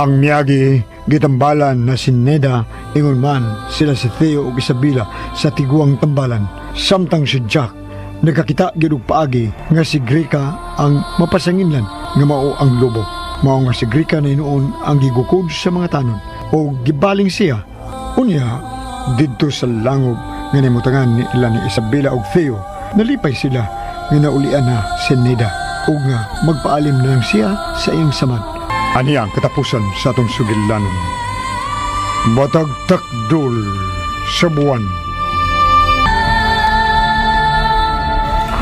Ang miyagi gitambalan na si Neda, ingon man sila si Theo ug Isabela sa tiguang tambalan. Samtang si Jack nagkakita gyud og paagi nga si Greka ang mapasanginlan nga mao ang lobo. Mao nga si Greka na hinuon ang gigukod sa mga tanod o gibaling siya. Unya didto sa langob nga nimutangan ni ila ni Isabela ug Theo, nalipay sila nga naulian na si Neda ug nga magpaalim na lang siya sa iyang samad. Ani ang katapusan sa atong sugilanon. Matag takdol sa buwan.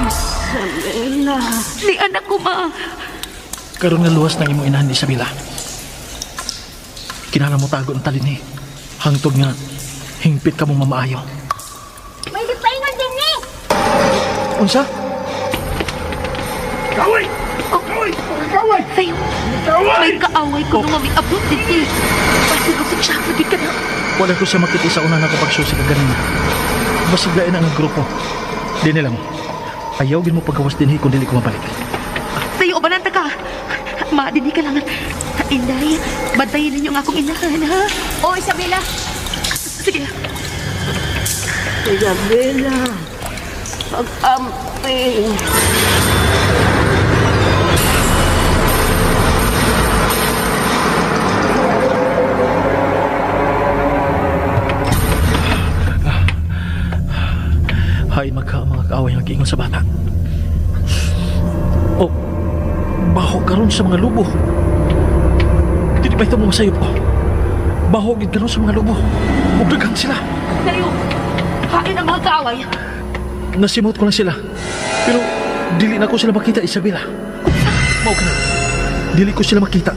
Isabela. Ni anak ko, ma. Karon nga luwas ng imong inahan, Isabela. Kinahanglan mo tago ang talin ni. Hangtod nga hingpit ka mong mamaayo. May gipaingon din ni. Unsa? Kaway! Kaway! Kaway! Tayo. May kaaway ko nung mamiabot din eh. Basig si Jack, lagi ka na. Wala ko siya makita sa una na kapag susi ka ganina. Basig lain ang grupo. Di nilang. Ayaw gin mo pagawas din kung dili ko mabalik. Tayo, ubananta ka. Ma, dinhi ka lang. Inday, bantayin ninyo ang akong inahan, ha? Oh, Isabela. Sige. Isabela. Pag-amping. Hain magka ang mga kaaway nga giingon sa bata. O, baho karon sa mga lubo. Dili ba ito mo masayop ko? Baho gid karon sa mga lubo. Ug daghan sila. Tayo, hain ang mga kaaway. Nasimot ko na sila. Pero dili na ko sila makita, Isabela. Mao ka na. Dili ko sila makita.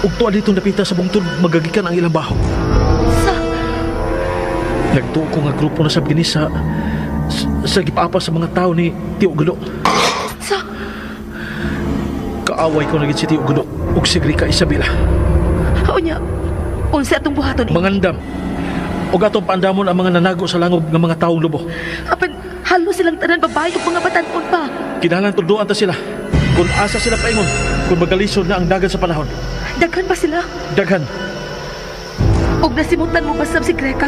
Ug tuwa ditong dapita sa bungtod, magagikan ang ilang baho. Sa, Nagtuo ko nga grupo na sab gini sa gipaapa sa mga tao ni Tio Gulo. Sa, Kaaway ko na gid si Tio Gulo ug si Grika, Isabela. Unya, unsa atong buhaton eh? Mangandam. Ug atong paandamon ang mga nanago sa langob nga mga taong lubo. Apan, halo silang tanan babae ug mga batan-on pa. Kinahanglan tulduan ta sila. Kung asa sila paingon, kung magalisod na ang dagan sa panahon. Daghan ba sila? Daghan. Ug nasimutan mo ba sab si Greka?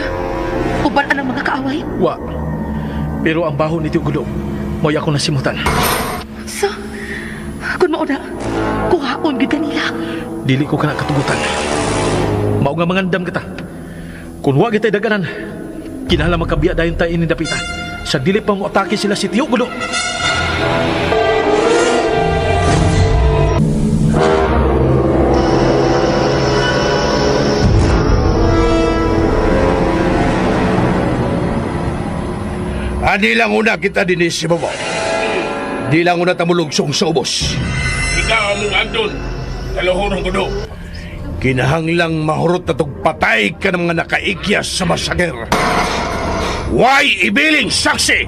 Uban anang mga kaaway? Wa. Pero ang baho ni Tio Gulo, mo'y ako nasimutan. Sa, kung mao na, kuhaon gyud kanila. Dili ko kana katugutan. Mao nga mangandam kita. Kung wa gitay daganan, kinahanglan makabiya dayon tayo ini dapita. Sa dili pa mo atake sila si Tio Gulo. Ani lang una kita din si Bobo. Di lang una tamulugsong sa ubos. Ikaw ang mong andon. Kaluhurong ko do. Kinahanglang mahurot na tog patay ka ng mga nakaikyas sa masager. Why ibiling saksi?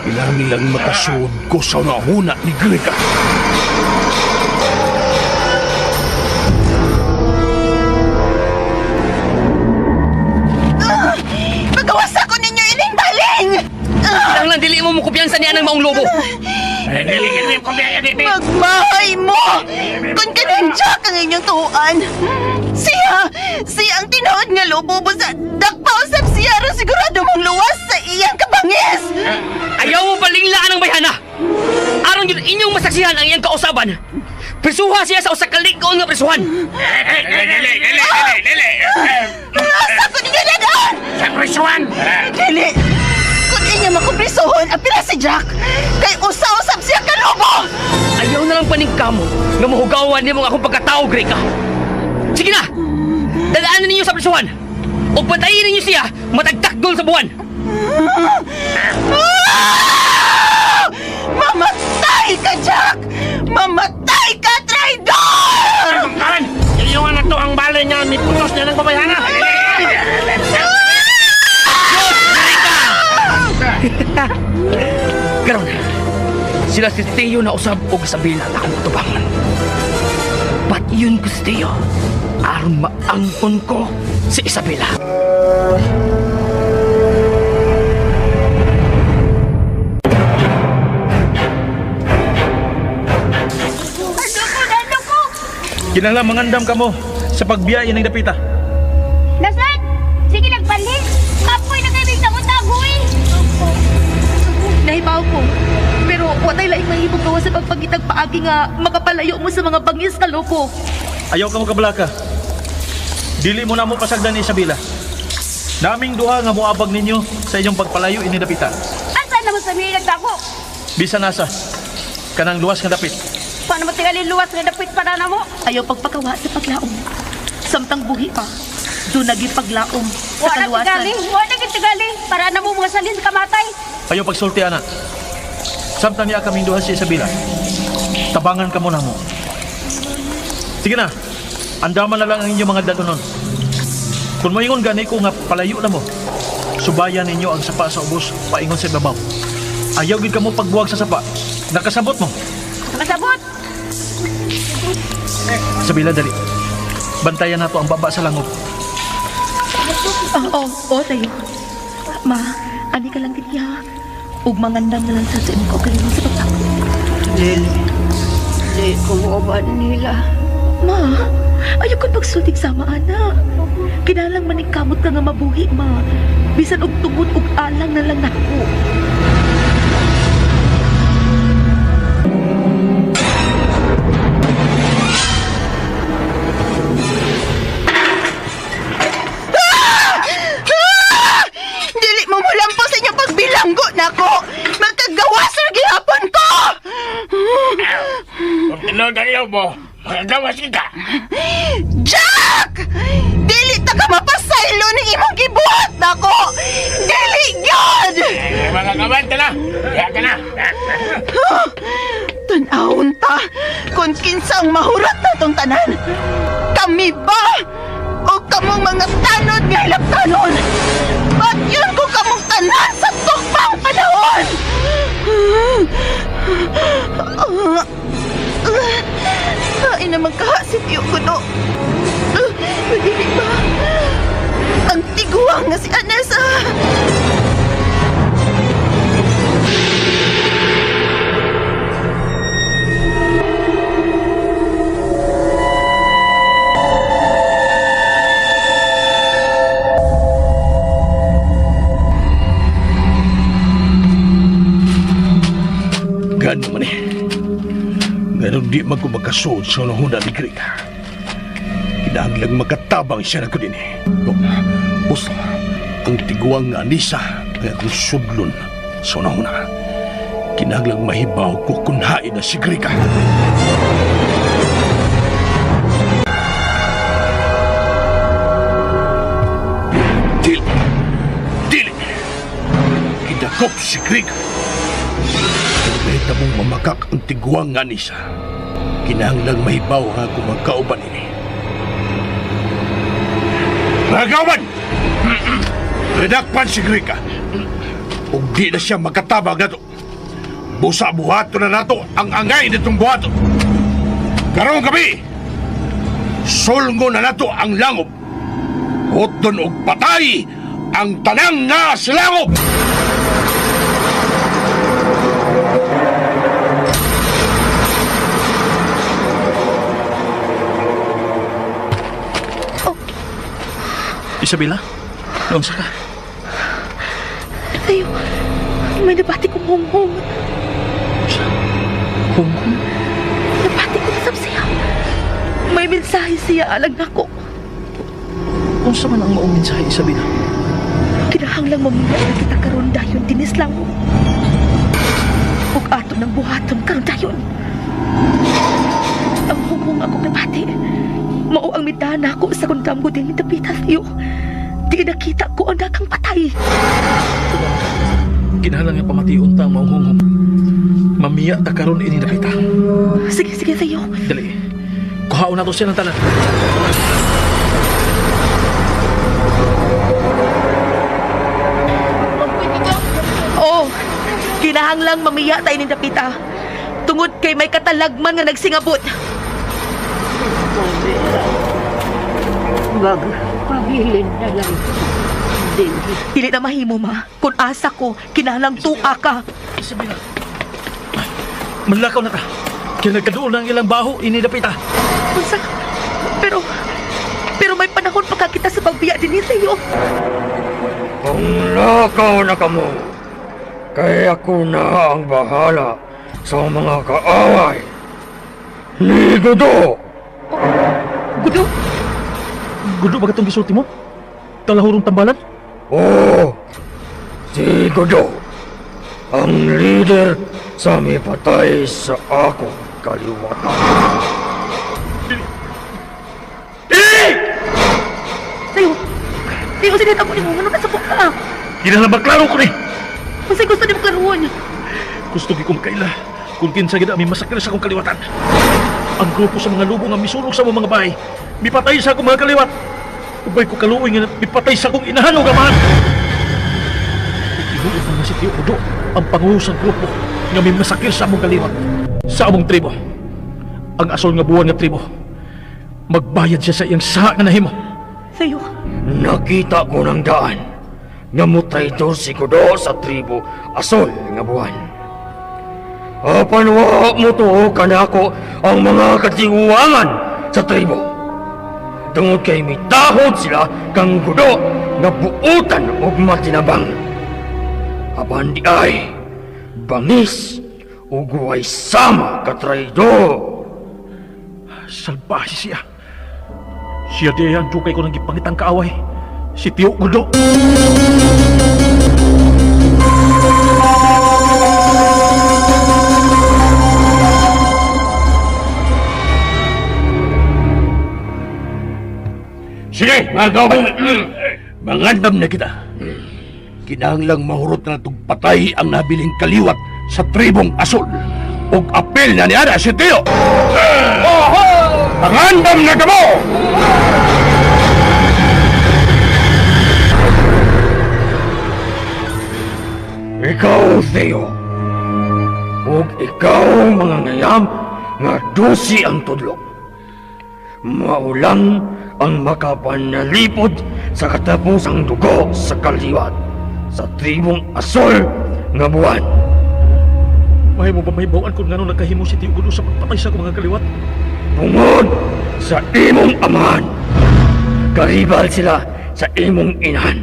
Kinahanglang makasuod ko sa unahuna ni Greka. Pagawas ako ninyo ining baling! Kinahanglan dili mo mukumpiyansa niya ng maong lobo. Magmahay mo! Kung kaning Jack ang inyong tuan! Siya! Siya ang tinuod nga lobo sa dakpausap siya aron sigurado mong luwas sa iyang kabangis! Ayaw mo palinglaan ang bayhana. Aron yun inyong masaksihan ang iyang kausaban. Prisuha siya sa usa ka lig-on nga prisuhan. Dili, dili, dili, dili. Asa ko ninyo dadaan! Sa prisuhan. Dili! Kung inyo makumprisuhon, apila si Jack! Kay usa-usap siya ka lobo! Ayaw na lang paningkamo nga mahugawan nimo ang akong pagkatao, Greka. Sige na! Dadaanan ninyo sa prisuhan. O patayin ninyo siya matagtakdol sa buwan. Ah! Mamatay ka, Jack! Mamatay ka, traidor! Karan, iyong na to ang balay nga ni putos niya ng babayhana. Karon, sila si Theo na usab og Isabela na akong tubangan. Pat yun ko si Theo, aron maangkon ko si Isabela. Ano ko Kinahanglan mangandam kamo sa pagbiya ining dapita. Nasad! Sige nagbalhin! Kapoy na kayo sa tagoy! Nahibaw ko. Pero watay laing mahimong gawa sa pagpangitag paagi nga makapalayo mo sa mga bangis na loko. Ayaw ka mo kabalaka. Dili mo na mo pasagdan ni Isabela. Naming duha nga moabag ninyo sa inyong pagpalayo ini dapita. Asa naman sa mga nagdako? Bisan nasa kanang luwas nga dapit. Paano mo tingali luwas nga dapit para na mo? Ayaw pagpakawa sa paglaom. Samtang buhi pa, doon naging paglaom sa Wala kaluwasan. tingali, wala tingali. Para na mo mga salin sa kamatay. Ayaw pagsulti ana. Samtang niya kaming duha si Isabela. Tabangan ka muna mo. Sige na. Andaman na lang ang inyong mga datonon. Kung maingon gani ko nga palayo na mo, subayan ninyo ang sapa sa ubos paingon sa ibabaw. Ayaw gid kamo pagbuwag sa sapa. Nakasabot mo. Nakasabot! Isabela, dali. Bantayan nato ang baba sa langob. Oo, oh, tayo. Ma, ani ka lang din niya. Ug mangandam na lang sa imong kaugalingon sa pagtako. Dili. Di ko uban nila. Ma, ayaw ko pagsultig sama, ana. Kinalang maningkamot ka nga mabuhi, ma. Bisan og tungod og alang na lang nako. Dili mo mulampo sa inyong pagbilanggo nako. Magkagawa sa gihapon ko. Kung tinuod ang lobo, magagawas ka. Jack! Dili ta ka mapasaylo ng imong gibuhat nako. Dili gyud. Eh, mga kawan ka na. Kaya ka na. Tan-awon ta kung kinsa ang mahurat na tong tanan. Kami ba? O kamong mga tanod nga hilaptanon? Ba't yun ko kamong tanan sa tukpang panahon? Ay naman kaha si Tiyo Kuno. Madili ba? Ang tiguang nga si Anessa. Gano man eh. Ganun di man ko magkasuod sa unahuna ni Grega. Kinahanglang makatabang siya na ko din eh. No, Busto, ang tiguang nga Anisa ang akong sudlon sa unahuna. Kinahanglang mahibaw ko kung hain na si Grega. Dili! Dili! Kidakop si Grega. Kahit mong mamakak ang tiguang nga nisa. Kinahanglang mahibaw nga kung magkauban ini. Ragawan! Redakpan si Grika. Ug di na siya makatabang nato. Busa buhato na nato ang angay nitong buhato. Karong gabi, sulngo na nato ang langob. Hotdon og patay ang tanang nga sa langob! Isabela, naunsa ka? Tayo, may nabati kong honghong. Hunghong? Nabati ko nasab siya. May mensahe siya alang nako. Unsa man ang maong mensahe, Isabela? Kinahanglang mamuna na kita karon dayon dinis lang mo. Ug ato ng buhaton karon dayon. Ang humong akong nabati. Mao ang midana ko sa kundam ko din dapita iyo. Di nakita ko ang dakang patay. Kinahanglan nga pamation ta ang maong hunghong. Mamiya ta karon ini dapita. Sige, sige, Theo. Dali. Kuhaon na to siya ng tanan. Oo, kinahanglang mamiya tayo ni dapita. Tungod kay may katalagman nga nagsingabot. Magpabilin na lang. Dili. Dili na mahimo, ma. Kung asa ko, kinahanglang tuwa ka. Isabela. Manlakaw na ta. Kaya nagkaduol na ang ilang baho ini dapita. Unsa? Pero may panahon pa ka kita sa pagbiya din ni Theo. Ang lakaw na kamo, kay ako na ang bahala sa mga kaaway. Ni Gudo! Gudo, Gudo ba katong gisulti mo? Talahurong tambalan? Oo, si Gudo, ang leader sa mipatay sa akong kaliwatan. Theo. Theo, sinita mo ni mo. Ano nasa ka? Kinahanglan maklaro ko ni. Unsay gusto nimo klaruhon? Gusto gyud ko makaila kung kinsa gid ang masakir sa akong kaliwatan. Ang grupo sa mga lubo nga misulog sa among mga bahay, mipatay sa akong mga kaliwat. Ubay ko kaluoy nga mipatay sa akong inahan o gamahan. Tinuod na nga si Tio Udo ang pangulo sa grupo nga may masakir sa among kaliwat, sa among tribo. Ang asol nga buwan nga tribo. Magbayad siya sa iyang saha nga nahimo. Theo, Nakita ko ng daan nga mutraidor si Gudo sa tribo Asol nga buwan. Apan wa mo tuo kanako ang mga katiwangan sa tribo. Tungod kay mitahod sila kang Gudo nga buutan og matinabang. Apan di ay bangis ug way sama ka traidor. Salbahe siya. Siya di ang dukay ko ng gipangitang kaaway. Si Tio Gudo. Sige, mga kawan. Mangandam na kita. Kinahanglang mahurot na itong patay ang nabiling kaliwat sa tribong asol. Og apel na ni Ana si Teo. Mangandam na kamo! Ikaw, Theo. Ug ikaw, mga ngayam, nga dusi ang tudlo. Maulang ang makapanalipod sa katapusang dugo sa kaliwat sa tribong asol nga buwan. Mahimo ba mahibawan kung ngano nagkahimo si Tio Gudo sa pagpatay sa akong mga kaliwat? Bungod sa imong amahan, karibal sila sa imong inahan.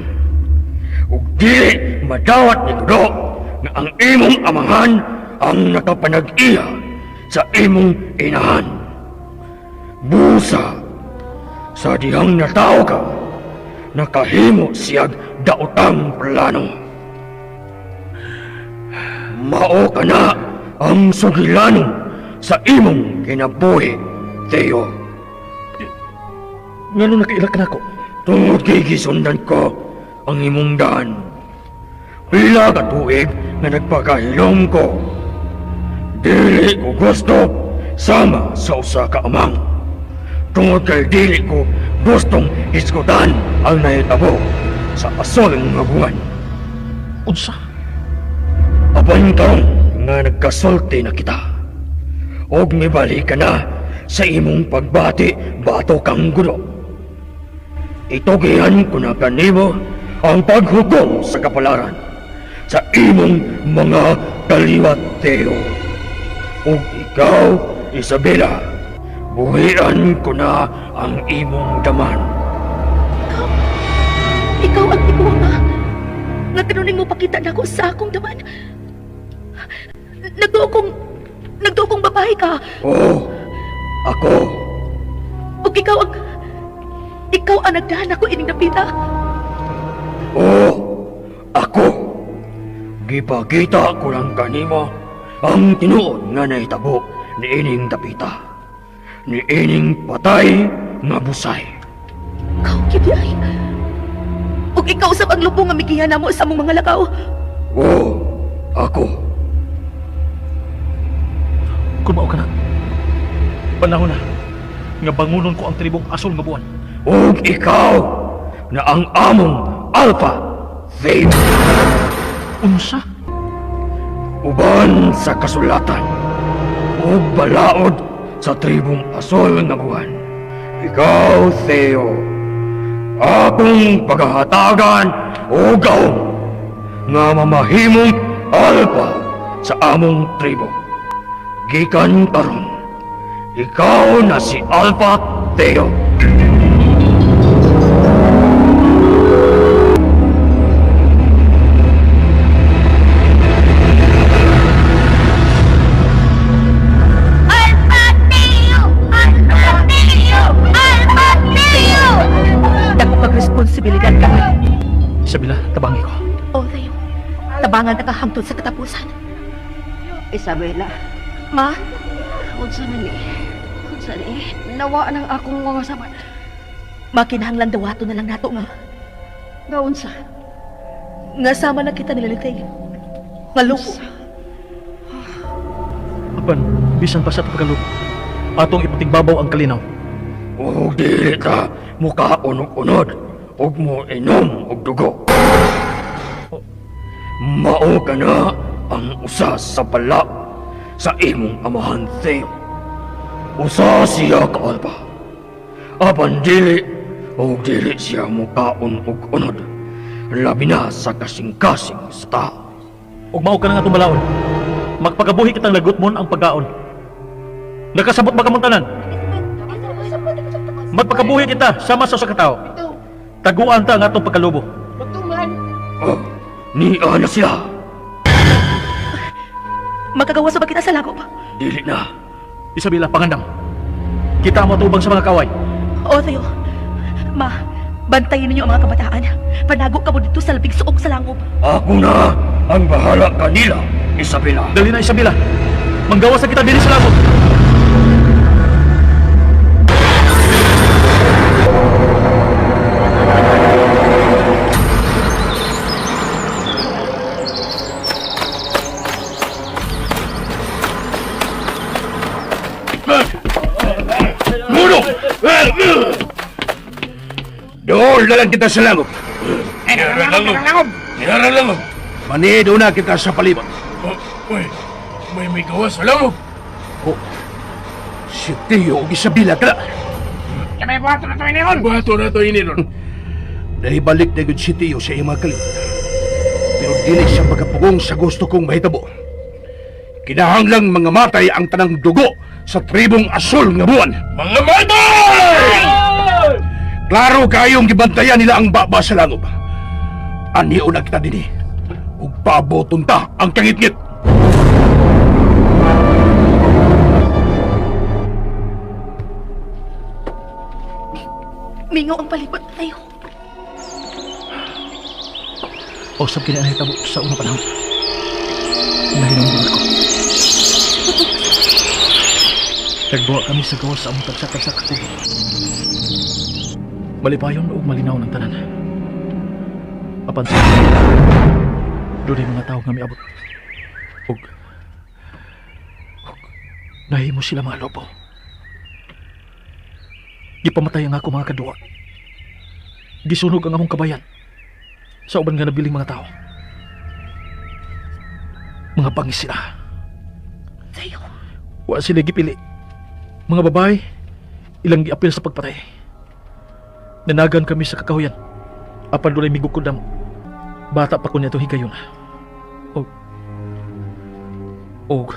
Ug dili madawat ni Gudo nga ang imong amahan ang nakapanag-iya sa imong inahan. Busa sa dihang natawo ka, nakahimo siyag daotang plano. Mao ka na ang sugilanon sa imong kinabuhi, Teo. Ngano nakaila ka nako? Tungod kay gisundan ko ang imong daan. Pila ka tuig nga nagpakahilom ko. Dili ko gusto sama sa usa ka amang. Tungod kay dili ko gustong iskutan ang nahitabo sa asol nga buwan. Unsa? Apan karon nga nagkasulti na kita. Og mibalik ka na sa imong pagbati bato kang gulo. Itugihan ko na kanimo ang paghukom sa kapalaran sa imong mga kaliwat, Teo. Ug ikaw, Isabela, buhian ko na ang imong daman. Ikaw ang ikaw nga. Nga kanuning mo pakita nako sa akong daman. Nagtuo kong babae ka. Oo, ako. Ug ikaw ang nagdahan ako ining dapita. Oo, ako. Gipakita ko lang kanimo ang tinuod nga nahitabo niining dapita. Niining patay nga busay. Ikaw gyud ay. Ug ikaw usab ang lubong nga migiya namo sa among mga lakaw. Oo, ako. Kung mao ka na. Panahon na nga bangunon ko ang tribong asol nga buwan. Ug ikaw na ang among Alpha Theta. Unsa? Uban sa kasulatan ug balaod sa tribong asol nga buwan. Ikaw, Theo, akong paghahatagan o gahom nga mamahimong alpha sa among tribo. Gikan karon, Ikaw na si Alpha Theo. Alpha Teo! Alpha Teo! Alpha Teo! Dako kag responsibilidad ka. Isabela, tabangi ko. Oh, Theo. Tabangan ta ka hangtod sa katapusan. Isabela, Ma, unsa man ni? Unsa ni? Nawa nang akong mga sabat. makinahanglan dawato na lang nato nga. Gaunsa? Nga sama na kita nila ni Theo. Nga lupo. Apan, bisan pa sa pagkalupo, atong ipatigbabaw ang kalinaw. Ug dili ka mukaon og unod ug mo inom og dugo. Mao ka na ang usa sa bala sa imong amahan Theo. Usa siya ka Alpha. Apan dili ug dili siya mukaon og unod. Labi na sa kasing-kasing sa tao. Ug mao ka na nga atong balaod. Magpakabuhi kitang lagutmon ang pagkaon. Nakasabot ba kamong tanan? Magpakabuhi kita sama sa usa ka tawo. Taguan ta ang atong pagkalubo. Oh, niya na siya. Makagawa sa ba kita sa lagob? Dili na. Isabela, pangandam. Kita mo atubang sa mga kaway. Oh, Theo. Ma, bantayin ninyo ang mga kabataan. Panago ka mo dito sa labing suok sa langob. Ako na ang bahala kanila, Isabela. Dali na, Isabela. Manggawas na kita dinhi sa lagob. Muno! Dool na lang kita sa langob. Langob! Langob! Manido na kita sa palibot. Uy, may gawas sa langob. Oh, si Tio ug Isabela ka. Kaya buhato na to ini ron. Buhato na to ini ron. Naibalik na gud si Tio sa iyang mga kalit. Pero dili siya pagkapugong sa gusto kong mahitabo. Kinahanglang mga matay ang tanang dugo sa tribong asol nga buwan. Mga matay! Klaro kayong gibantayan nila ang baba sa langob. Anion na kita dinhi. Ug paaboton ta ang kangitngit. Mingaw ang palibot, Theo. Usab kini ang nahitabo sa unang panahon. Nahinungdan ko. Nagbuwa kami sa gawas sa among tagsa-tagsa ka tuig. Malipayon ug malinaw ng tanan. Apan sa dunay mga tawo nga miabot. Ug ug nahimo sila mga lobo. Gipamatay ang ako mga kaduwa. Gisunog ang among kabayan sa uban nga nabiling mga tao. Mga bangis sila. Theo, Wa sila gipili. Mga babae, ilang giapil sa pagpatay. Nanagan kami sa kakahuyan. Apan dunay migukod namo. Bata pa ko niya higayon. Og og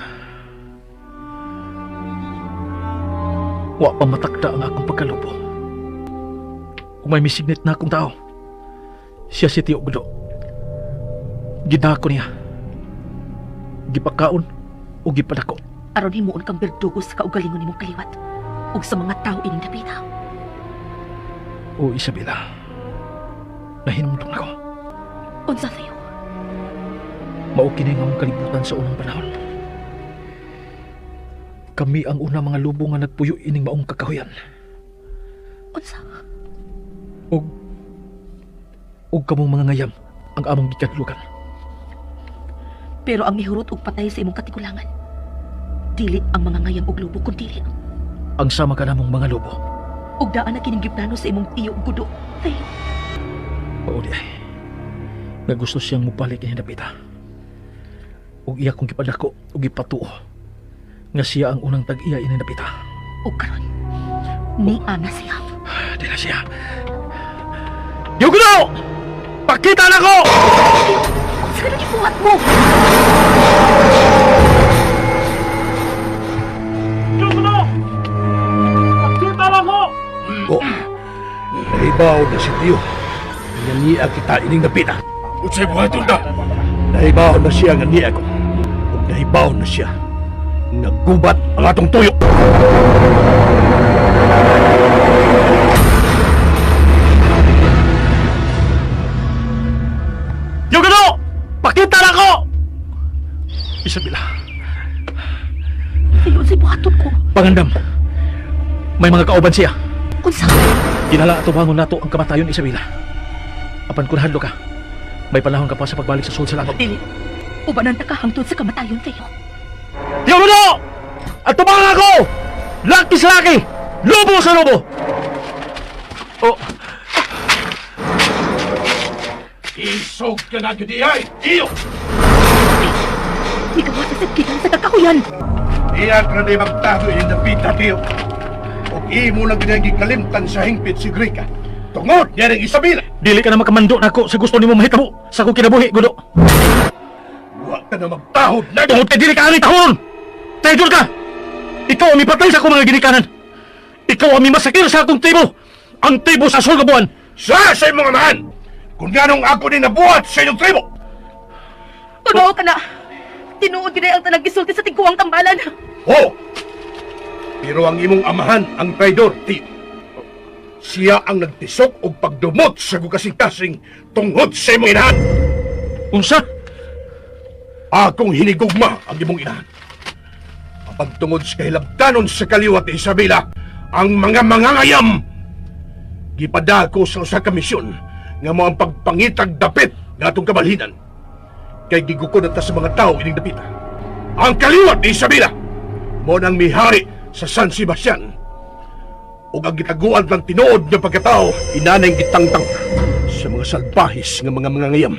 wa pa matakda ang akong pagkalubo. Ug may misignit na akong tao. Siya si Tio Gudo. Gidako niya. Gipakaon o gipadako. Aron himuon kang berdugo sa kaugalingon nimong kaliwat ug sa mga tao ining dapita. O Isabela, nahinumdum nako. Unsa, Theo? Mao kini nga among kalibutan sa unang panahon. Kami ang una mga lubo nga nagpuyo ining maong kakahuyan. Unsa? Og og kamong mga ngayam ang among gikadlukan. Pero ang mihurot og patay sa imong katigulangan, dili ang mga ngayam og lubo kun dili Ang sama ka namong mga lobo. ug daan na kining giplano sa imong tiyo ug gudo. Theo, Oo di ay. Nga gusto siyang mubalik ini dapita. Ug iya kong gipadako ug gipatuo nga siya ang unang tag-iya ini dapita. ug karon ni ana siya. Di na siya. Yugulo! Pakita na ko! Unsa ka gibuhat mo? Yugulo! Oh, nahibaw na si Tio. Nga niya kita ining napita. Unsay buhaton ta? Nahibaw na siya nga niya ko. Ug nahibaw na siya nga gubat ang atong tuyo. Yo gano! Pakita na ko! Isabela, Theo, unsay buhaton ko? pangandam. May mga kauban siya. Unsa? Kinala ato bangon nato ang kamatayon, Isabela. Apan kun hadlo ka, may panahon ka pa sa pagbalik sa sulod sa langit. Dili. Ubanan ta ka hangtod sa kamatayon, Theo. Yo gano! At tumangan ako! Laki sa laki! Lobo sa lobo! Oh, Isog ka na gyud ay, Tio! Ikaw sa kita sa kakahuyan. Iya ka na magtago ining napita, Tio. Ug imo na gyud kalimtan sa hingpit si Grika. Tungod niya ning Isabela. dili ka na makamando nako sa gusto nimo mahitabo sa akong kinabuhi, gudo. Wa ka na magtahod na Tungod kay dili ka ani tahon! Traidor ka! Ikaw ang mipatay sa akong mga ginikanan! Ikaw ang mimasakir sa akong tribo! Ang tribo sa Sulgabuan! Sa imong amahan! Kung ganong ako ni nabuhat sa inyong tribo! Tunood ka na. Tinuod gid ang tanang gisulti sa tiguang tambalan. Oo! Pero ang imong amahan ang traidor, Tio. Siya ang nagtisok og pagdumot sa gukasing-kasing tungod sa imong inahan. Unsa? Akong hinigugma ang imong inahan. Kapag tungod sa kahilabtanon sa kaliwat ni Isabela, ang mga mangangayam gipadako sa usa ka misyon nga mao ang pagpangitag dapit nga atong kabalhinan. Kay gigukod na ta sa mga tawo ining dapita. Ang kaliwat ni Isabela mao nang mihari sa San Sebastian. Ug ang gitaguan ng tinuod nga pagkatao inanay gitangtang sa mga salbahis nga mga mangangayam.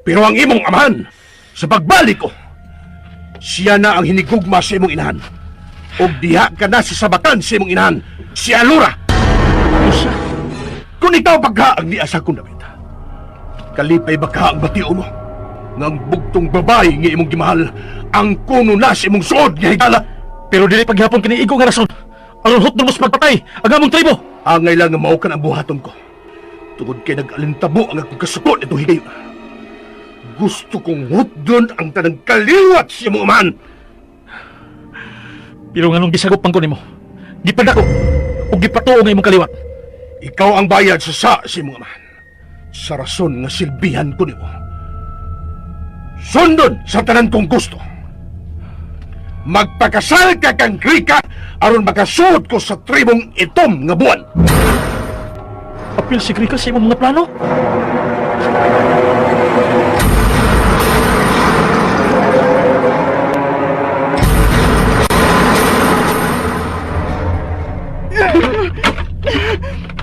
Pero ang imong amahan, sa pagbalik ko, siya na ang hinigugma sa imong inahan. O diha ka na sa sabatan sa imong inahan, si Alura. Usa, kung ikaw pagka ang niasa kong damit, kalipay baka ang batio mo, nga ang bugtong babae nga imong gimahal, ang kuno na sa imong suod nga higala. Pero dili paghapon kini igo nga rason. Aron hotdog mo sa pagpatay ang among tribo. Angay lang nga mao ka na ang buhaton ko. Tungod kay nag-alintabo ang akong kasukot itong higayon. Gusto kong hutdon ang tanang kaliwat sa imong amahan. Pero nganong gisagop man ko nimo? Gipadako ug gipatuo nga imong kaliwat. Ikaw ang bayad sa sa imong amahan. Sa rason nga silbihan ko nimo. Sundon sa tanan kong gusto. Magpakasal ka kang Grika aron makasuod ko sa tribong itom nga buwan. Apil si Grika sa imong mga plano.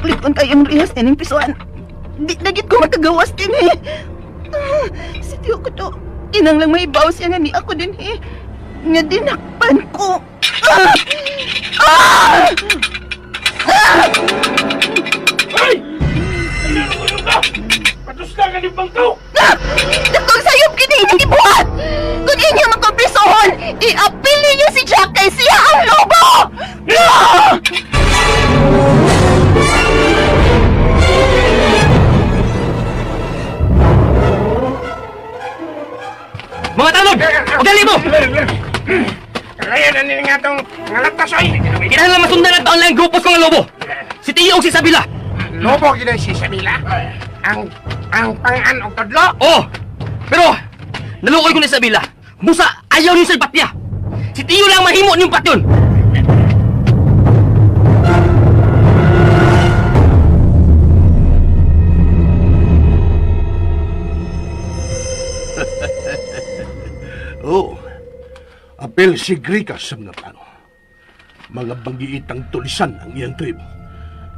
Likon kayong rehas nining pisuan. Di na gid ko makagawas din eh. Ah, Si Tio ko to. Inang lang may bawas siya nga ni ako din eh. Nga dinakpan ko. Ah! Ah! Ay! Patos lang ang bangkaw! Ah! Dakong sayop kini inyong gibuhat! Kung inyo makompresohon, i-appeal ninyo si Jack kay siya ang lobo! Ah! Mga tanod! Ugali mo! Kaya na nila nga itong ngalatas ay! Kinahanglan masundan nato ang laing grupo sa mga lobo! Si Tio ug si Sabila! Lobo gina si Sabila. Ang pangan og tudlo. Oh! Pero, nalukoy ko ni Sabila. Busa, ayaw niyo sa patya! Si Tio lang mahimo niyong patyon! Oo. Apel si Grika sa mga plano. Mga banggiitang tulisan ang iyang tribo.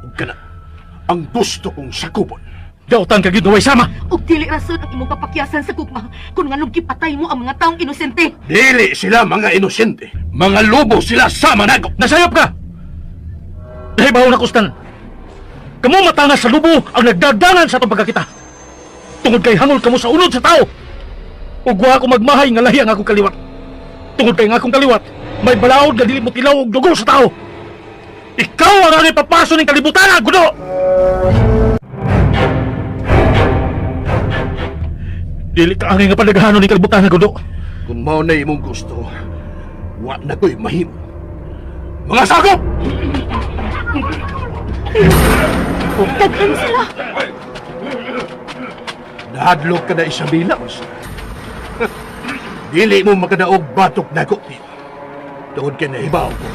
Ug kana, ang gusto kong sakupon. Dautan ka gyud nga way sama. Ug dili rason ang imong kapakyasan sa gugma kung nganong gipatay mo ang mga taong inosente. Dili sila mga inosente. Mga lobo sila sa manago. Nasayop ka! Dahil na kustan. Kamo matanga sa lubo ang nagdadangan sa atong pagkakita. Tungod kay hangol kamo sa unod sa tao. Ug wa ako magmahay nga lahi ang akong kaliwat. Tungod kay ang akong kaliwat, may balaod nga dili mo tilaw og dugo sa tao. Ikaw ang angay papaso ning kalibutan, Gudo! Dili ka angay nga palagahanon ning kalibutan, Gudo. Kung mao na imong gusto, wa na ko'y mahimo. Mga sakop! Daghan sila. Nahadlok ka na Isabela. Dili mo makadaog batok nako. Tungod kay nahibaw ko,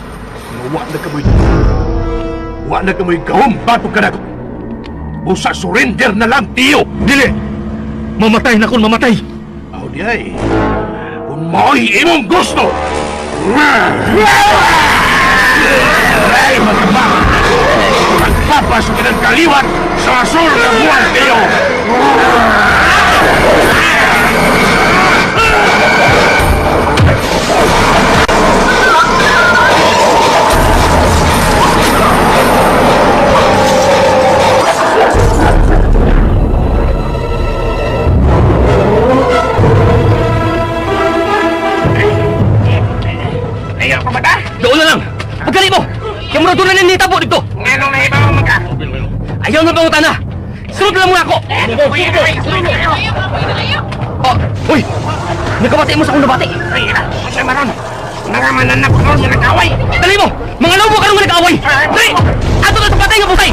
nga wa na kamoy wa na kamoy gahom batok ka nako. Busa surrender na lang tiyo. Dili! Mamatay na kon mamatay! Aw di ay. Kung mao'y imong gusto. Ay, mga Magpapasok ka ng kaliwat sa asul na buwan tiyo. Ayaw pa ba ta? Doon na lang! Pagkali mo! Kaya mura doon na nitabo dito! Nganong nahibaw mo ka? Ayaw na pangutana! Sunod lang muna ako! Oh, uy! Nakabati mo sa akong nabati! Ay, asa maron? Mga mananap ko nga nag-away. Dali mo! Mga lobo ka nga nag-away! Dali! Ato na sa patay nga busay!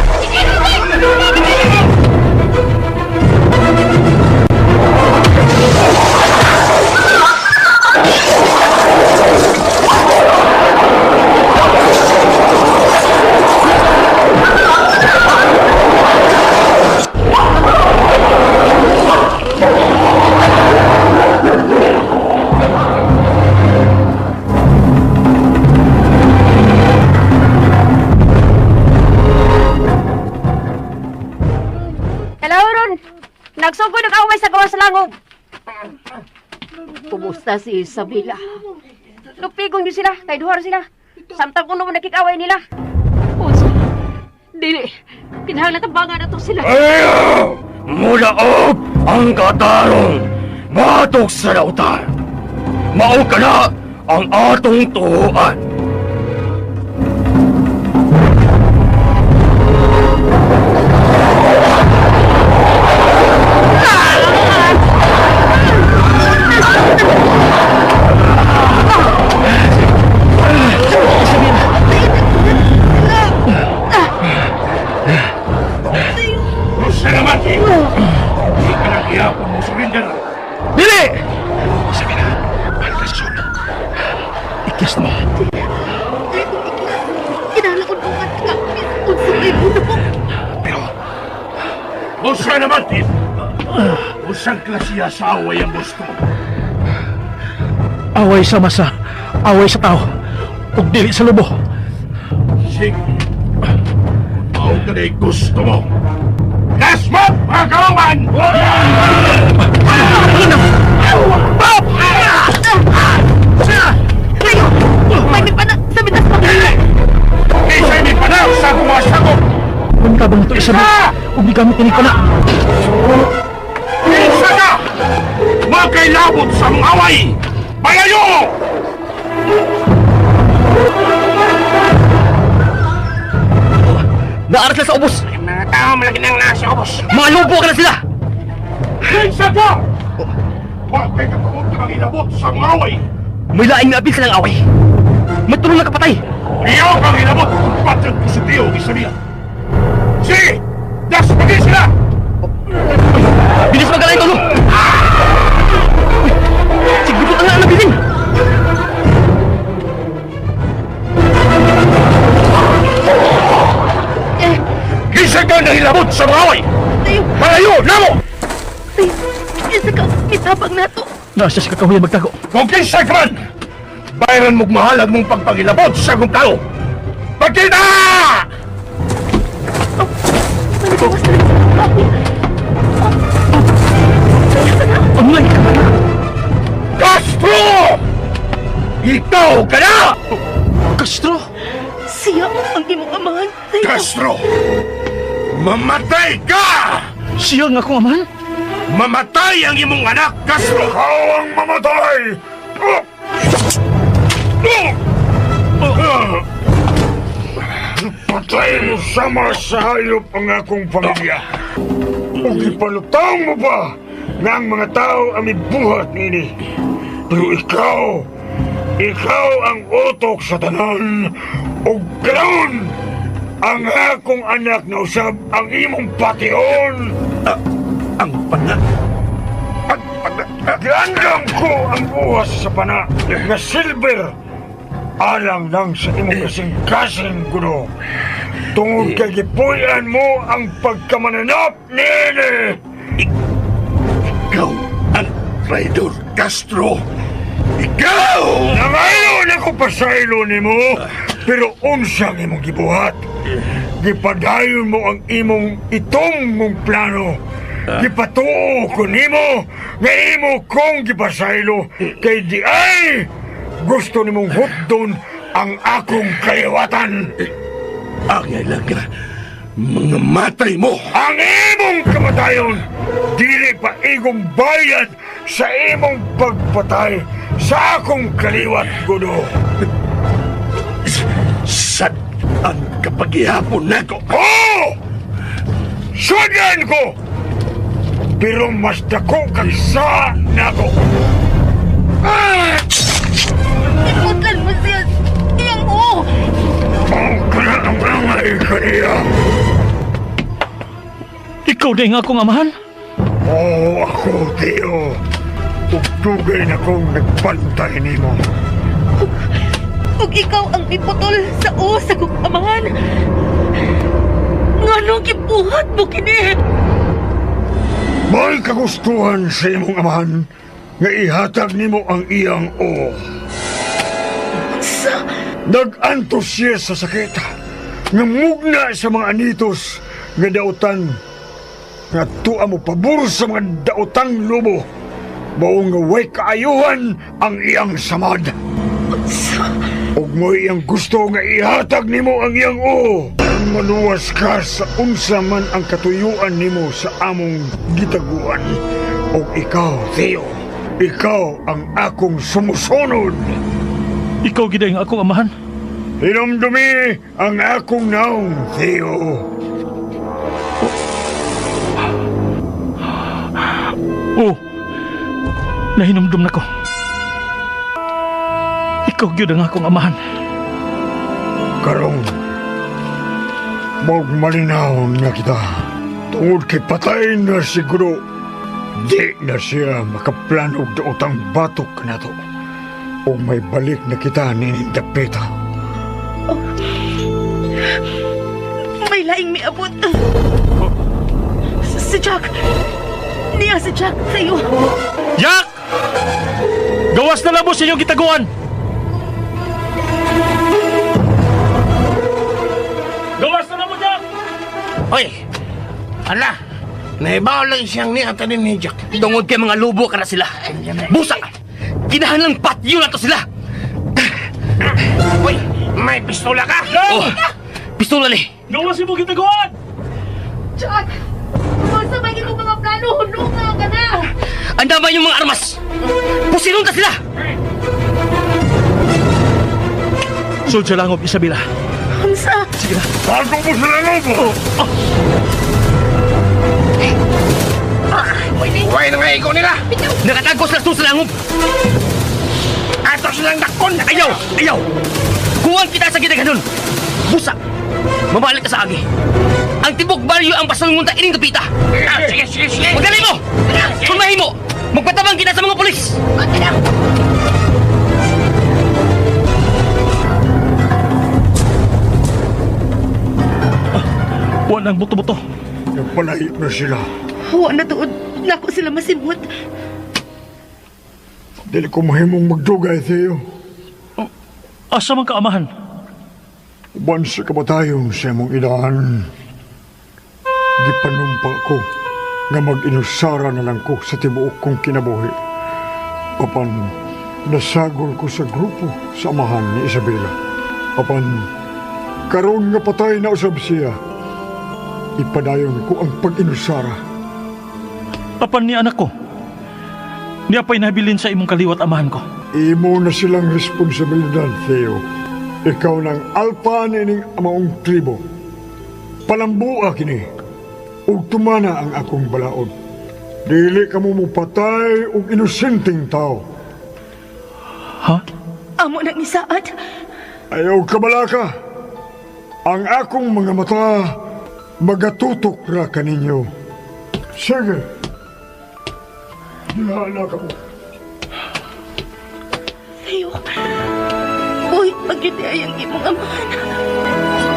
Hello, Ron. Nagsugo nag-away sa gawas langob. Kumusta si Isabela? Lupigong din sila, kay duha ra sila. Samtang kuno mo nakikaway nila. Unsa? Dili. Kinahanglan tabangan na to sila. Ayaw! Mulaog ang katarong batok sa lautan. Mao ka na ang atong tuhuan. Usa naman tiyo. Di ka na gihapon mo surrender. Dili! Isabela, balik ka sa sulod. Ikyas na mo. Kinahanglan ko dungan ka. Unsa may buno. Pero, usa naman tiyo. Usang klasiya sa away ang gusto mo. Away sa masa, away sa tao, ug dili sa lubo. Sige. Kung mao ka na gusto mo. Kasmat, mga kawawan! Tayo! May may pana sa bitas pa. Kisa'y may panaw sa akong mga sakop! Unta bang ito Isabela? Ug gigamit ini kana. Kinsa ka! Makailabot sa mga away! Palayo! Naaras na sa ubos! Mga tao malaki nang nasa ubos. Mga lobo ka na sila! Kinsa ka! Wa kay katuod ka ilabot sa mga away! May laing naapil silang away. May tulong na kapatay! Iyaw kang ilabot kung patag ko sa tiyo Isabela! Sige! Das pagi sila! Bilis magalay tulo! Siguro ang nabilin! Kinsa ka nangilabot sa mga away! Tayo! Palayo! Namo! Tayo! Kinsa ka mitabang nato. Naa siya sa kakahuyan magtago. Kung kinsa ka man! Bayaran mo'g mahal ang mong pagpangilabot sa akong tao! Pagkita! Managawas na rin sa tao. Angay ka na. Castro! Ikaw ka na! Castro! Siya ang imong amahan. Tayo! Castro! Mamatay ka! Siya nga akong amahan? Mamatay ang imong anak, Castro! Ikaw ang mamatay! Gipatay mo sama sa hayop ang akong pamilya. Ug gipalutang mo pa nga ang mga tao ang mibuhat niini. Pero ikaw, ikaw ang utok sa tanan. Ug karon, ang akong anak na usab ang imong patiyon. Ang pana. Ang pana. Giandam ko ang buwas sa pana nga silver alang lang sa imong kasing-kasing gulo. Tungod kay gipuy-an mo ang pagkamananap niini. Ikaw ang traidor, Castro. Ikaw! Nangayon ako pasaylo nimo, pero unsa ang imong gibuhat? Gipadayon mo ang imong itong mong plano. Gipatuo ko nimo nga imo kong gipasaylo kay di ay gusto nimong hutdon ang akong kaliwatan. Angay lang ka, mga matay mo! Ang imong kamatayon, dili pa igong bayad sa imong pagpatay sa akong kaliwat, Gudo. Sad ang kapagihapon nako. Oo! Sudan ko! Pero mas dako kang sa nako. Ah! Iputlan mo siya! Iyang o! Ang kana ang angay kaniya. Ikaw din nga akong amahan? Oo, ako, Teo. Ug dugay na kong nagpantay nimo. Ug ikaw ang iputol sa o sa kong amahan! Nganong gibuhat mo kini? May kagustuhan sa imong amahan nga ihatag nimo ang iyang o. Sa... Nag-antos siya sa sakit. Nga mugna sa mga anitos nga dautan. Nga tuwa mo pabor sa mga daotang lubo. Mao nga way kaayuhan ang iyang samad. Sa... Ug mo'y iyang gusto nga ihatag nimo ang iyang o. Maluwas ka sa unsa man ang katuyuan nimo sa among gitaguan. Ug ikaw, Theo, ikaw ang akong sumusunod. Ikaw gid ang akong amahan? Hinumdumi ang akong naong, Theo. Oo. Nahinumdum na ko. Ikaw gyud ang akong amahan. Karong, magmalinaw na kita. Tungod kay patay na siguro, di na siya makaplanog daotang batok nato. O may balik na kita ni Dapita. May laing miabot. Si Jack! Niya si Jack sa'yo! Jack! Gawas na lang mo sa inyong gitaguan! Gawas na lang mo, Jack! Hoy! Ala! Naibaw lang siyang niya tanin ni Jack. Tungod kay mga lubo ka na sila. Busa! Kinahanglang patyo na to sila! Hoy! May pistola ka! Oh! Pistola ni! Gawas mo gitaguan! Jack! Unsa man imong mga plano? Hununga ka na! Ang dama yung mga armas! Pusilon ta sila! Sulod sa langob, Isabela. Unsa? Sige na. Bago mo sila lobo! Huwag na nga ikaw nila! Nakatagos na sa langob! Ato silang dakon! Ayaw! Ayaw! Kuwan kita sa gitaganon! Busa! Mamalik ka sa agi! Ang tibok baryo ang pasalungon ta ining dapita! Ah, sige, sige, sige! Magaling mo! Kung mahimo, magpatabang kita sa mga pulis! Wa nang buto-buto. Nagpalayo na sila. Wa na tuod. Nako sila masimot. Dili ko mahimong magdugay, Theo. Asa man ka, amahan? Uban sa kamatayon sa imong inahan. Gipanumpa ko nga mag-inusara na lang ko sa tibuok kong kinabuhi. Apan nasagol ko sa grupo sa amahan ni Isabela. Apan karon nga patay na usab siya, ipadayon ko ang pag-inusara. Apan ni anak ko. Niya pa'y nabilin sa imong kaliwat amahan ko. Imo na silang responsibilidad, Theo. Ikaw ng alpa nining amaong tribo. Palambua kini ug tumana ang akong balaod. Dili kamo mopatay og inosenteng tao. Ha? Amo nang isaad. Ayaw kabalaka. Ang akong mga mata magatutok ra kaninyo. Sige. Diha na kamo. Theo, uy, pagyud ay ang imong amahan.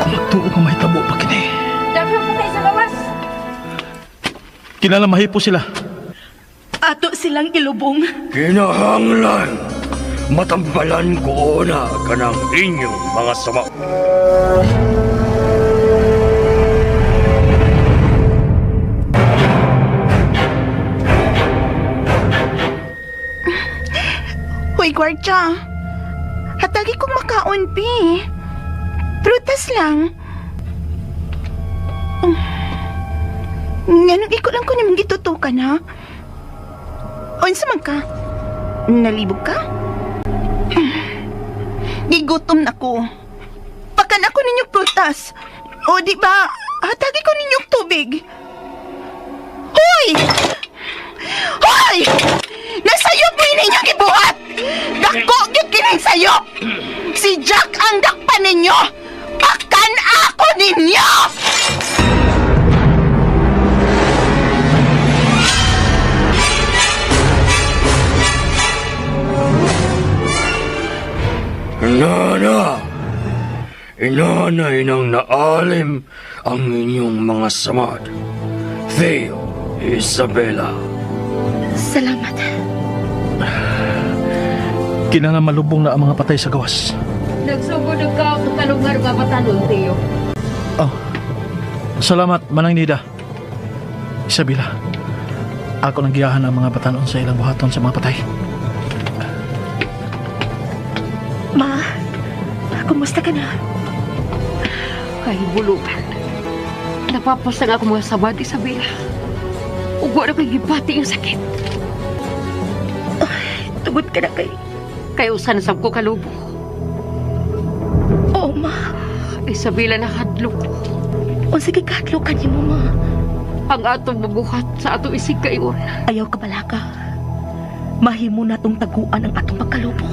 Kung magtuo nga mahitabo pa kini. Daghang patay sa gawas. Kinala mahipo sila. Ato silang ilubong. Kinahanglan, matambalan ko na kanang inyong mga sama. Hoy, gwardya. Hatagi kong makaon, pi. Prutas lang. Nganong iko lang ko nimong gitutukan, ha? Unsa man ka? Nalibog ka? Gigutom na ko. Pakan ako ninyong prutas. O di ba, hatagi ko ninyong tubig. Hoy! Hoy! Nasayop mo ninyong gibuhat! Dako gyud kining sayop! Si Jack ang dakpan ninyo! Pakan ako ninyo! Inana! Inana inang naalim ang inyong mga samad. Theo, Isabella. Salamat. Kinala malubong na ang mga patay sa gawas. Nagsugod og ka og kalungar nga batanon, Theo. Oh. Salamat, Manang Nida. Isabela, ako nang giyahan ang mga batanon sa ilang buhaton sa mga patay. Ma, kumusta ka na? Kahibulukan. Napapasang ako mga sabad, Isabela. Ug wa na ko'y gibati ang sakit. Tugod ka na kay... Kay usan sab ko kalubo. Oo, ma. Isabela, nahadlok ko. Unsa kay kahadlokan nimo, ma? Ang atong mabuhat sa atong isig kaingon. Ayaw ka balaka. Mahimo natong taguan ang atong pagkalubo.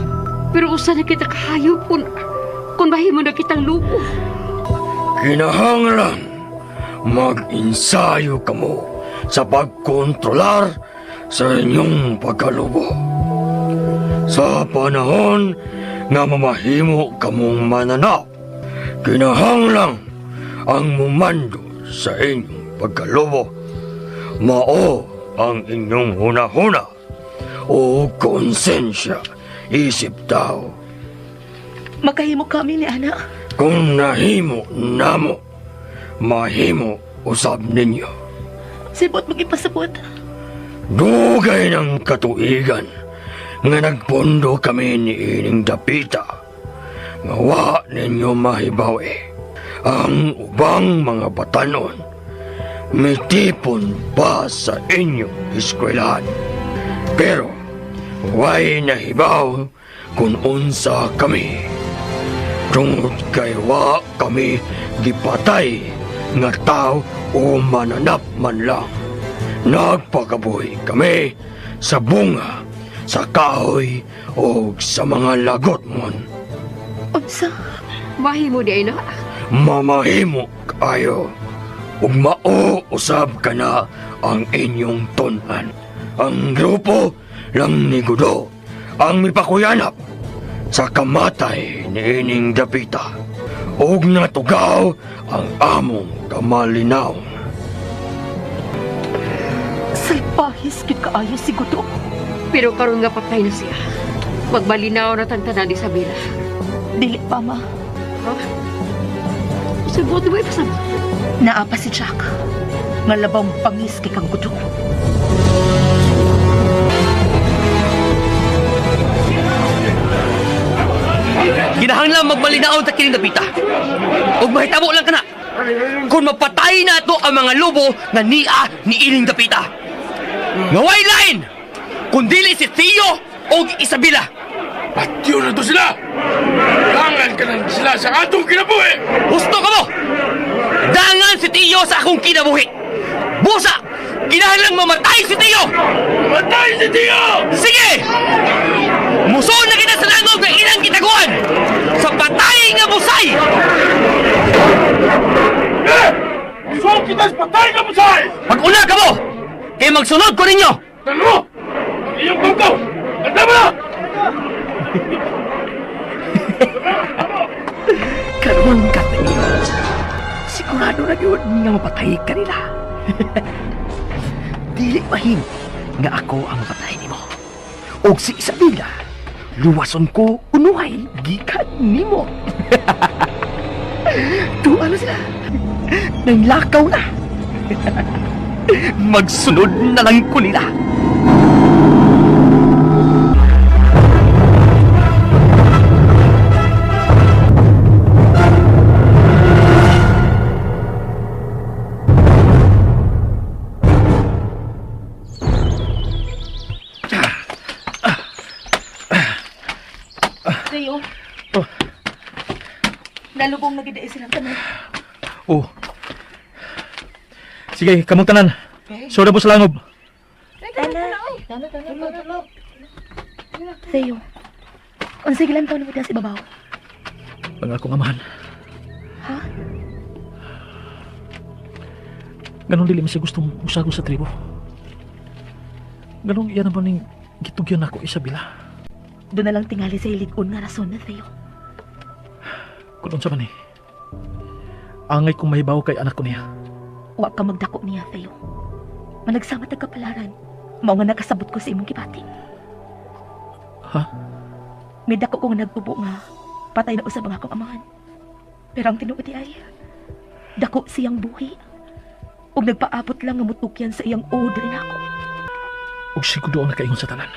Pero usa na kita kahayop kung mahimo na kitang lubo. Kinahanglan, mag-ensayo kamo sa pagkontrolar sa inyong pagkalubo. Sa panahon nga mamahimo kamong mananap, kinahanglan ang mumando sa inyong pagkalubo. Mao ang inyong hunahuna o konsensya isip tao. Makahimo kami ni ana. Kung nahimo namo, mahimo usab ninyo. Sibot magipasabot. Dugay ng katuigan nga nagpondo kami ni ining dapita. Nga wa ninyo mahibaw ang ubang mga batanon mitipon pa sa inyong eskwelahan. Pero way nahibaw kung unsa kami. Tungod kay wa kami gipatay nga tao o mananap man lang. Nagpakabuhi kami sa bunga, sa kahoy o sa mga lagot mon. Unsa? Mahimo di ay na. Mamahimo kayo ug mao usab kana ang inyong tun-an. Ang grupo lang ni Gudo ang mipakuyanap sa kamatay ni ining dapita ug natugaw ang among kamalinaw. Salpahis gyud kaayo si Gudo. Pero karon nga patay na siya. Magmalinaw na tang tanan, Isabela. Dili pa, ma. Ha? Sibot mo ipasabot. Naa pa si Jack. Nga labang pangis kay kang Gudo. Kinahanglan magmalinaw ta kining dapita. Ug mahitabo lang kana. Kung mapatay na ato ang mga lobo nga nia ni ining dapita. Nga way lain kun dili si Theo og Isabela. Patyo na to sila! Dangan ka na sila sa atong kinabuhi! Husto ka mo! Dangan si Tiyo sa akong kinabuhi! Busa! Kinahanglang mamatay si Tiyo! Mamatay si Tiyo! Sige! Musuon na kita sa langob nga ilang kitaguan! Sa patay nga busay! Eh! Musuon kita sa patay nga busay! Mag-una ka mo! Kay magsunod ko ninyo! Talo! Ang iyong bangkaw! Tanda mo na! Karon ka Theo. Sigurado na yun nga mapatay ka nila. Dili mahim nga ako ang mapatay nimo. Og si Isabela, luwason ko unuhay gikan nimo. Tuwa na sila. Nanglakaw na. Magsunod na lang ko nila! Theo. Oh. Nalubong na gid silang tanan. Oh. Sige, kamong tanan. Soda po sa langob. Theo. Unsay gilantaw nimo diha sa ibabaw? Ang akong amahan. Ha? Ganun dili man siya gusto musago sa tribo. Ganun iyan naman ning gitugyan ako Isabela. Doon na lang tingali sa ilig-on nga rason na Theo. Kung unsa man eh. Angay kong mahibaw kay anak ko niya. Wa ka magdako niya, Theo. Managsama tag kapalaran. Mao nga nakasabot ko sa imong gibati. Ha? May dako ko nga nagtubo nga patay na usab ang akong amahan. Pero ang tinuod di ay dako siyang buhi. Ug nagpaabot lang nga mutukyan sa iyang uod rin ako. Ug siguro ang nakaingon sa tanan.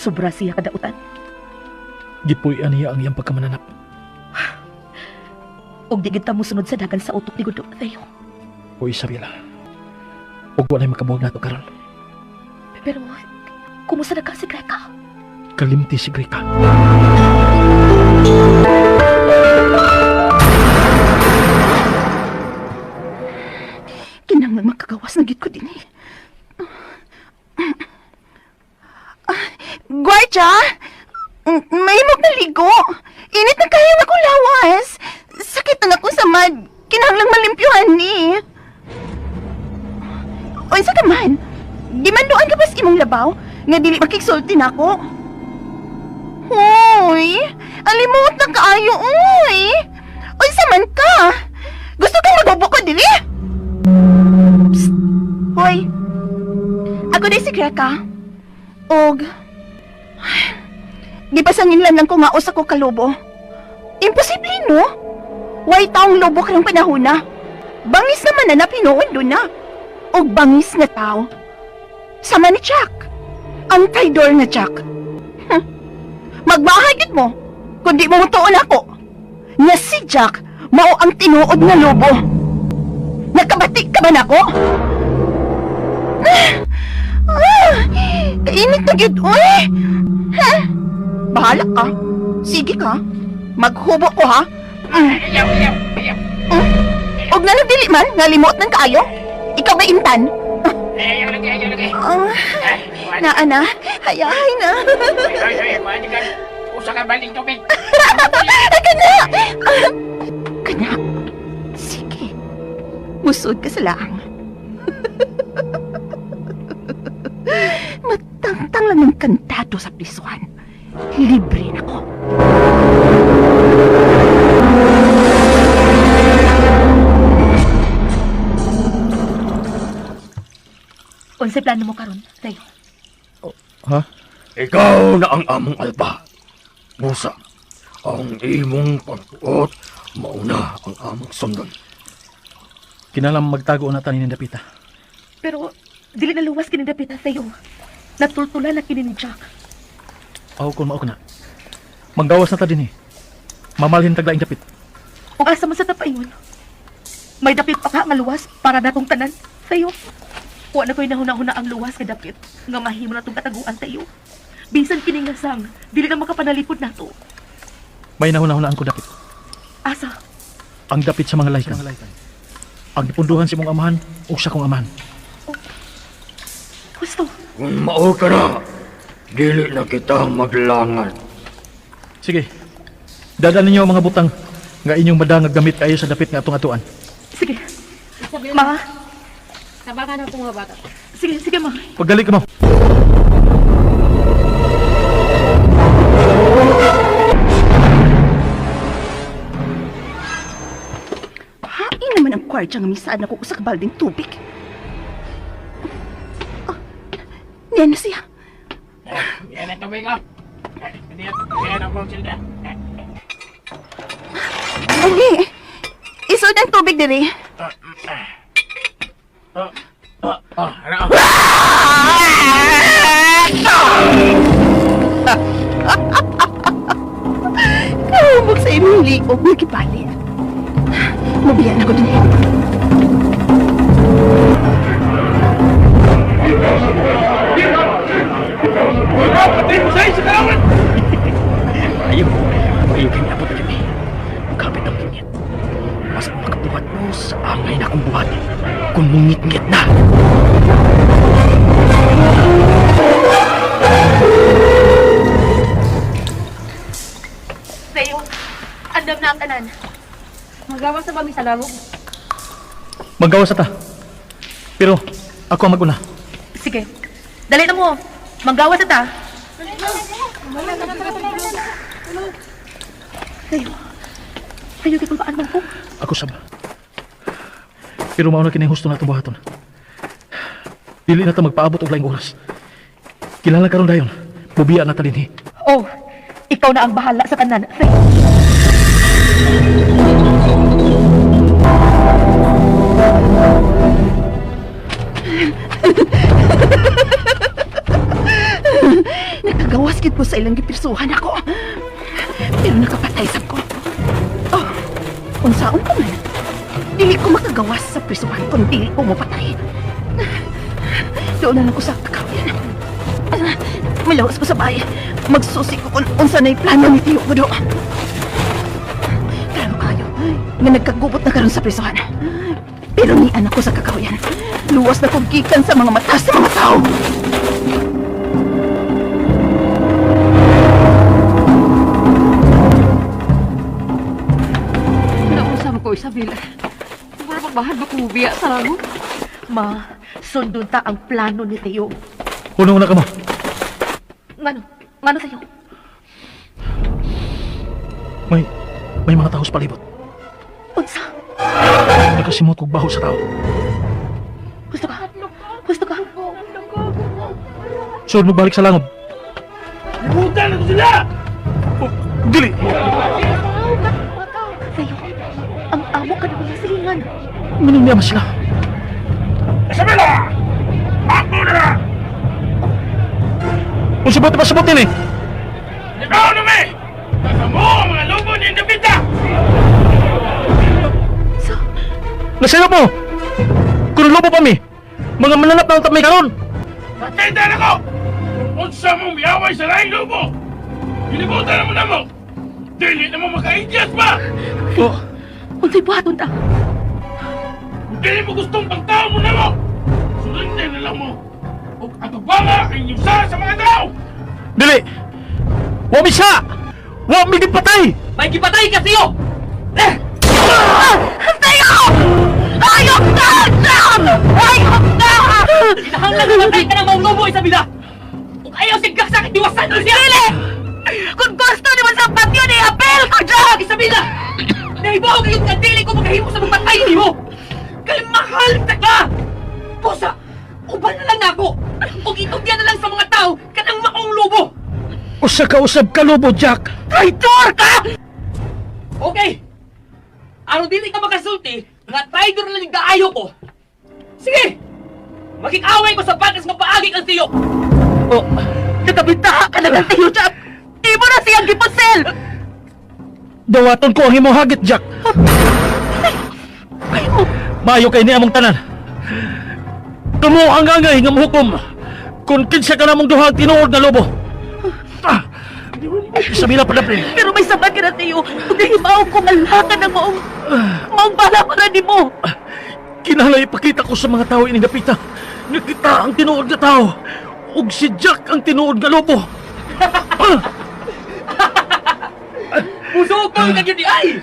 Sobra siya kadautan. Gipuy-an niya ang iyang pagkamananap. Ug di gid ta mosunod sa dagan sa utok ni Gudo, Theo. O Isabela. Ug walay makabuhag nato karon. Pero kumusta na ka si Greca? Kalimti si Greka. Kinahanglan makagawas na gid ko din eh. Ah, Gwardya! May naligo. Init na kayo akong lawas. Sakit na ako sa mad. Kinahanglan malimpyuhan ni. Unsa ka man? Gimanduan ka ba sa imong labaw? Nga dili makigsulti nako. Hoy! Alimot na kaayo, uy! Unsa man ka? Gusto kang magbubo ko dili? Psst! Hoy! Ako na si Greka. Og... Gipasanginlan lang ko nga usa ko kalubo. Imposible, no? Way taong lobo karong panahon na. Bangis naman na napinuon doon na. Og bangis nga tao. Sama ni Jack. Ang traidor nga Jack. Magmahay gid mo. Kundi mo mutuon ako. Nga si Jack, mao ang tinuod nga lobo. Nakabati ka ba nako? Ah, kainit na gid, uy! Ha? Bahala ka. Sige ka. Maghubo ko, ha? Mm. Mm. Og na dili man, nga limot ng kaayo. Ikaw ba intan? Ah, naa na. Hayahay na. Usa ka baling tubig. Kana! Ah, Kana. Sige. Musod ka sa laang. Matangtang lang ng kantado sa prisuhan. Libre na ko. Unsay plano mo karon, Theo? Ha? Ikaw na ang among alpa. Busa, ang imong pagtuot, mauna ang among sundon. Kinalam magtago na tanin ng dapita. Pero dili na luwas kini dapita, Theo. Natultula na kini ni Jack. Aw kung mao ka na. Manggawas na ta din eh. Mamalhin taglaing dapit. Ug asa man sa tapaingon. May dapit pa ka nga luwas para natong tanan, Theo. Wa na ko'y nahuna-huna ang luwas nga dapit nga mahimo na tong kataguan sa iyo. Bisan kining lasang, dili na makapanalipod nato. May nahuna-hunaan ko dapit. Asa? Ang dapit sa mga laykan. Ang gipunduhan sa imong amahan o sa kong amahan. Gusto. Kung mao ka na, dili na kita maglangan. Sige. Dadaan ninyo ang mga butang nga inyong madangag gamit kayo sa dapit nga atong atuan. Sige. Ma, Tabangan na itong mga bata. sige, sige ma. Pagdali ka mo. Hain naman ang kwartya nga misaad na ko usa ka balding tubig. Ah, niya na siya. Yan ang tubig ah. Yan ang kong silda. Ali, isod ang tubig diri. Oh, ano? Kahubog sa imong liog, nagipalit. Mabiyan ako din. Ayaw, ayaw kami abot kami. Kapit ang ngit. Mas makabuhat mo sa angay na akong buhat. Kung mungit-ngit na. Sayo, andam na ang tanan. Magawas na ba mi sa lamog? Magawas sa ta. Pero ako ang maguna. Sige. Dali na mo. Manggawas na ta. Tayo. Tayo, kay paan man ko. Ako sab. Pero mao na kini husto na itong buhaton. Dili na ta magpaabot og laing oras. Kilala karon dayon. Bubiya na ta dinhi. Oh, ikaw na ang bahala sa tanan. Tayo. Nakagawas gid ko sa ilang gipirsuhan ako. Pero nakapatay sab ko. Oh, unsaon ko man. Dili ko makagawas sa prisuhan kung dili ko mapatay. Doon na lang ko sa kakawin. Malawas ko sa bahay. Magsusi ko kung unsa na'y plano ni Tio Gudo. Klaro kayo nga nagkagubot na karon sa prisuhan. Pero ni anak ko sa kakahuyan. Luwas na kong gikan sa mga mata sa mga tao. Nausap ko, Isabela. Mura pagbahan ba kumubiya sa lamog? Ma, sundon ta ang plano ni Teo. Una-una ka mo. Ngano? Ngano tayo? May mga tao sa palibot. Unsa? Nakasimot kog baho sa tao. Gusto ka? Gusto ka? Sud mo balik sa langob. Libutan na ko sila! Oh, dili. Tayo, ang amo ka na mga silingan. Minum niya sila. Isabela! Ako na! Unsa ba ito pasabot nini? Ikaw na may! Nasa mo ang mga lubo ni Indapita! So, Nasayop mo! Kung lobo pa mi, mga mananap na ang may karon. Nakita na ko! Kung unsa mong miyaway sa laing lubo! Gilibutan na mo na mo! Dili na mo maka-idyas ba! Oh, unsay buhaton ta? Kung dili mo gustong pagtao mo na mo! Surrender na lang mo! O atubanga ang inyong sa sa mga tao! dili! Wa mi siya! Wa mi gipatay! May gipatay ka siyo! Eh! Tayo! Ayok na! Jack! Ayok na! Kinahanglan na matay ka ng maong lobo, Isabela! Ug ayaw sigak sa akin, diwasan mo siya! Dili! Kung gusto ni mo sa patyon, i-appeal ko, Jack! Isabela! Nahibaw kayo nga dili ko makahimo sa magpatay nimo! Kay mahal ta ka! Pusa! Uban na lang nako! Ug itugyan na lang sa mga tao kanang maong lobo! Usa ka usab ka lobo, Jack! Traitor ka! Okay! Aron dili ka makasulti nga traitor na lang yung kaayo ko. Sige! Makikaway ko sa patas nga paagi kang tiyo! Oh, Nakabitaha ka na ng Tayo, Jack! Imo na siyang gipusil! dawaton ko ang imong hagit, Jack. Maayo kay ni among tanan. Kamo ang angay nga mohukom. Kung kinsa ka namong duha ang tinuod na lobo. Isabela, padaplin. Pero may sabad ka na, Teo. Kung nahimaw ko, malakan ang maong bala para nimo. Kinahanglan ipakita ko sa mga tao ini dapita. Nga kita ang tinuod nga tao. Ug si Jack ang tinuod nga lobo. Musukol ka gyud ni ay!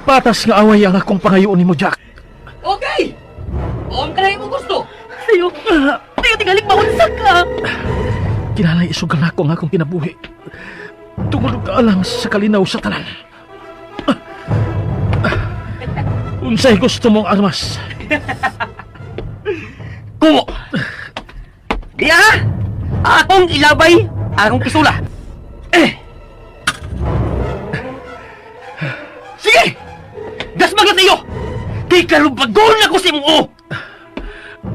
Patas nga away ang akong pangayoon nimo, Jack. Okay! Om ka na imong gusto! Teo, Teo, tingaling maunsa ka. Kinahanglan isugal nako ang akong kinabuhi. Tungod og kaalang sa kalinaw sa tanan. Unsay gusto mong armas? Kumo! Diya! Akong ilabay, akong pisula. Eh! Sige! Dasmag na sa iyo! Kay karubagon ako sa imong o!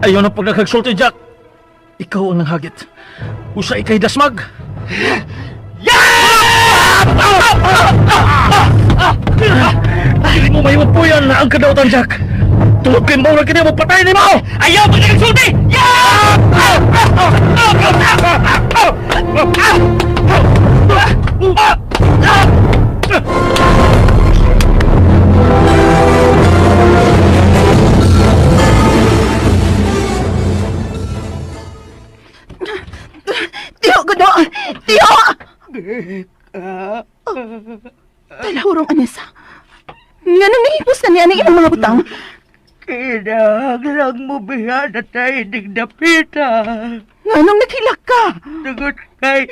Ayaw na pag nagkagsulti, Jack. Ikaw ang nanghagit. Usa ikay dasmag. Dili mo mahimong puyan na ang kadautan, Jack. Tungod kay Maura kini mo patay ni mo! Ayaw pag nagsulti! Tiyo, Gudo! Tiyo! Talahurong Anessa. Nga nang nahipos na niya ang imong mga butang. Kinahanglang mo biya na tayo dapita. Nga nang naghilak ka. Tungod kay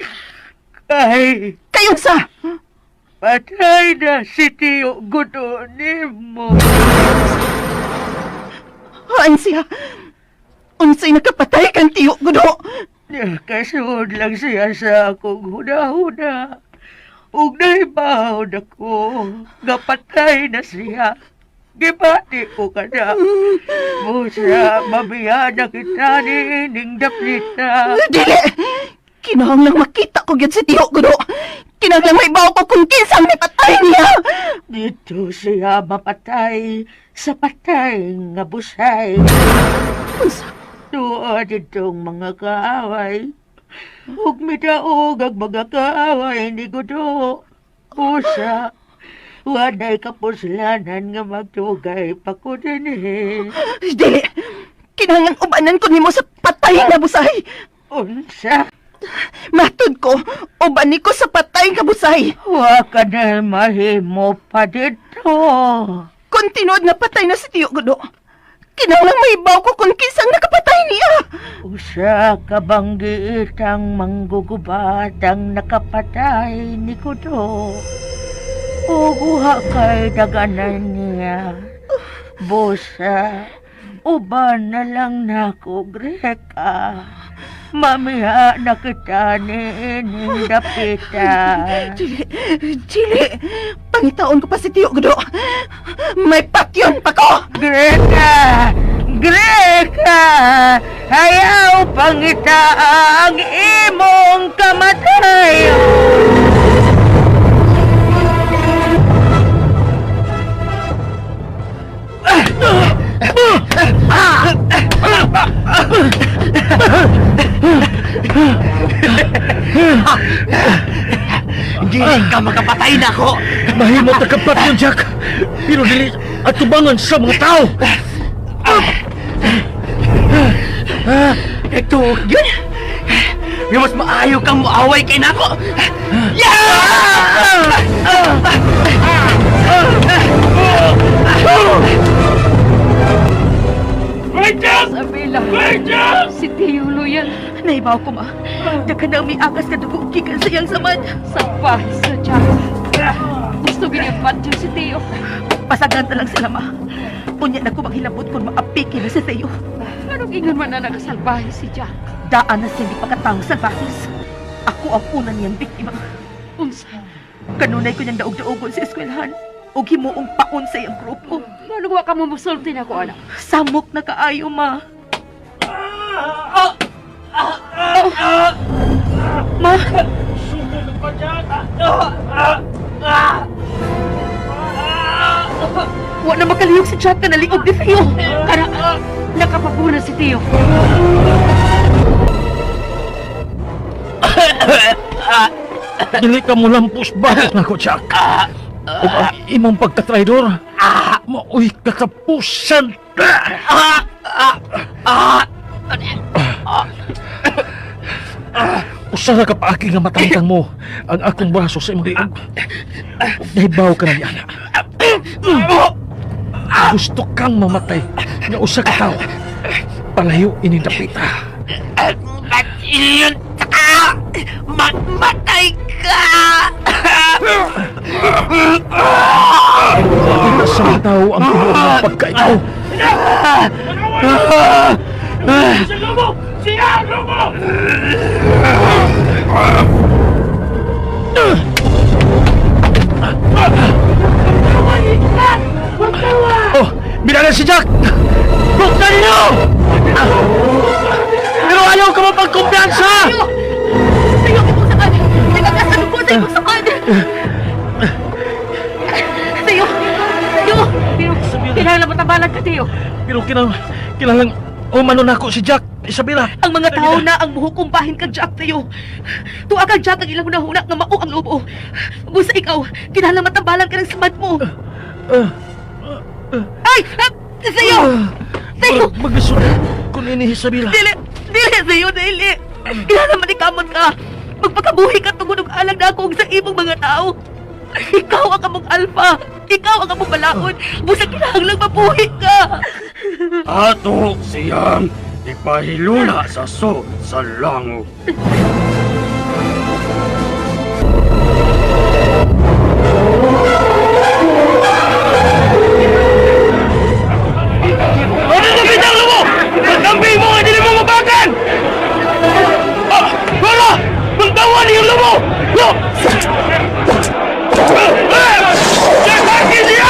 Kayon sa! patay na si Tio Gudo nimo. Haan siya. Unsay nakapatay kang Tiyo, Gudo. Nakasuod lang siya sa akong huna-huna. Ug nahibaw ako, nga patay na siya. Gibati ko ka na. Busa, mabiya na kita ni ining dapita. Dili! Kinahanglang makita ko gyud si Tiyo, Gudo. Kinahanglang may ko kung kinsang nipatay niya. Dito siya mapatay sa patay nga busay. Unsa? Tuod itong mga kaaway. Ug midaog ang mga kaaway ni Gudo. Busa, walay kapuslanan nga magtugay pa ko dinhi. Dili! Kinahanglan ubanan ko nimo sa patay nga busay. Unsa? Matud ko, uban ko sa patay nga busay. Wa ka na mahimo pa dito. Kung tinuod nga patay na si Tiyo Gudo, kinahanglan mahibaw ko kung kinsang nakapatay niya. Usa ka bang giitang manggugubat ang nakapatay ni Kudo? Uguha kay daganan niya. Busa, uban na lang nako, Greka. Mamiha na kita ni ining dapita. Dili, dili, pangitaon ko pa si Tiyo Gudo. May patyon pa ko! Greta! Greta! Ayaw pangita ang imong kamatayon! Hindi ka makapatay na ako! Mahimo ta kapat yun, Jack. Pero dili at tubangan sa mga tao. Ito, yun! May mas maayo kang muaway kay nako! Yeah! Isabela. Si Tio Luyan. Naibaw ko, ma. Daghan na umiakas ka dugo gikan sa iyang samad. Sa bahay sa Jack. Gusto ginipat yun si Tio. Pasagan na lang sila, ma. Unya na ko maghilabot kung maapiki na si Theo. Anong ingon man na nakasalbahe si Jack? Daan na siyang gipakatang sa bakis. Ako ang una niyang biktima. Unsa? Kanunay ko niyang daog-daogon sa eskwelahan ug himuong paon sa iyang grupo. Nganong wa ka mo musulti na ko, anak? Samok na kaayo, ma. Ma! Wa na makalihok si Jack na naliog ni Theo. Kana, nakapapuna si Tio. Dili ka mo lampos ba nako, Jack? Ug ang imong pagkatraidor, maoy katapusan. Usa ra ka paagi nga matangtang mo ang akong braso sa imong liog. Ug nahibaw ka na niana. Gusto kang mamatay nga usa ka tawo. Palayo ining dapita. Iyon ka! Magmatay ka! Kita sa mga tao ang tinuod ng pagkaikaw. Siya lobo! Siya lobo! Oh, binala si Jack! Buktan ninyo! Pero ayaw ka mapagkumpiyansa! Tayo, imong sakad! Nagkakasabi po sa imong sakad! Tayo! Tayo! Pero kinahanglan matambalan ka, Teo. Pero kinalang umano na ako si Jack, Isabela. Ang mga tao na ang muhukumpahin kang Jack, Tayo. Tuwa kang Jack ang ilang hunahuna nga mao ang lobo. Busa ikaw, kinahanglan matambalan ka ng samad mo. Ay! Ah, Tayo! Tayo! Maglisod kung ini Isabela. Dili! Dili sa'yo, dili! Kinahanglan manikamot ka! Magpakabuhi ka tungod og alang na ako sa imong mga tao! Ikaw ang among alpha! Ikaw ang among balaod! Busa kinahanglan mabuhi ka! Ato siyang ipahilula sa so sa langog. Ano na bitang mo? Magkampi mo nga dili mo mabakan! Ah! Wala! Magtawan yung lobo! Lo! Jack siya!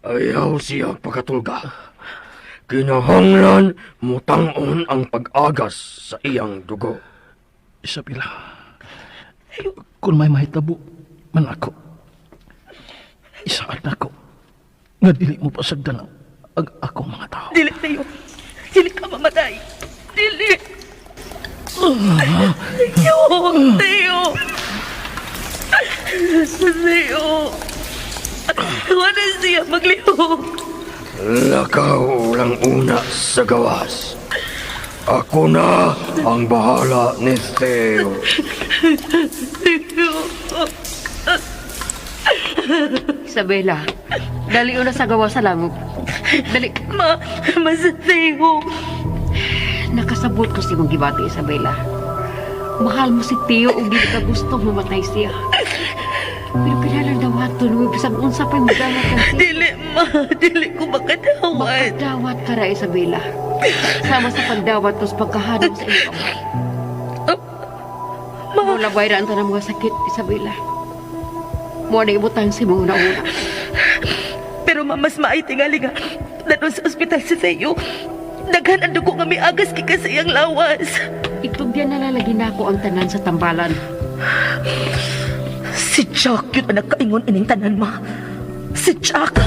Ayaw siya pagkatulga. Kinahanglan mutangon ang pag-agas sa iyang dugo. Isabela, kung may mahitabo man ako, isaad nako nga dili mo pasagdan ang akong mga tao. Dili sa'yo! Dili ka mamatay! Dili! Tayo! Tayo! Tayo! Wala siya maglihok! Lakaw lang una sa gawas. Ako na ang bahala ni Theo. Isabela, dali una sa gawa sa lamog. Dali. Ma, mas Tayo! Nakasabot ko si mong gibati, Isabela. Mahal mo si Teo ug dili ka gusto mamatay siya. Pero kinahanglan dawaton mo bisag unsa pa'y mudawat kang Teo. Dili, ma! Dili ko makadawat! Makadawat ka ra, Isabela. Sama sa pagdawat ko sa pagkahadong sa iyong kamay. Mao labay ra ang tanang mga sakit, Isabela. Mo na ibutang si mong una-una. Pero ma, mas maay tingali nga danon sa ospital si Teo. Daghan ang dugo nga miagas gikan sa iyang lawas. Itugyan na lang lagi nako ang tanan sa tambalan. Si Jack yun ang nagkaingon ining tanan, ma. Si Jack!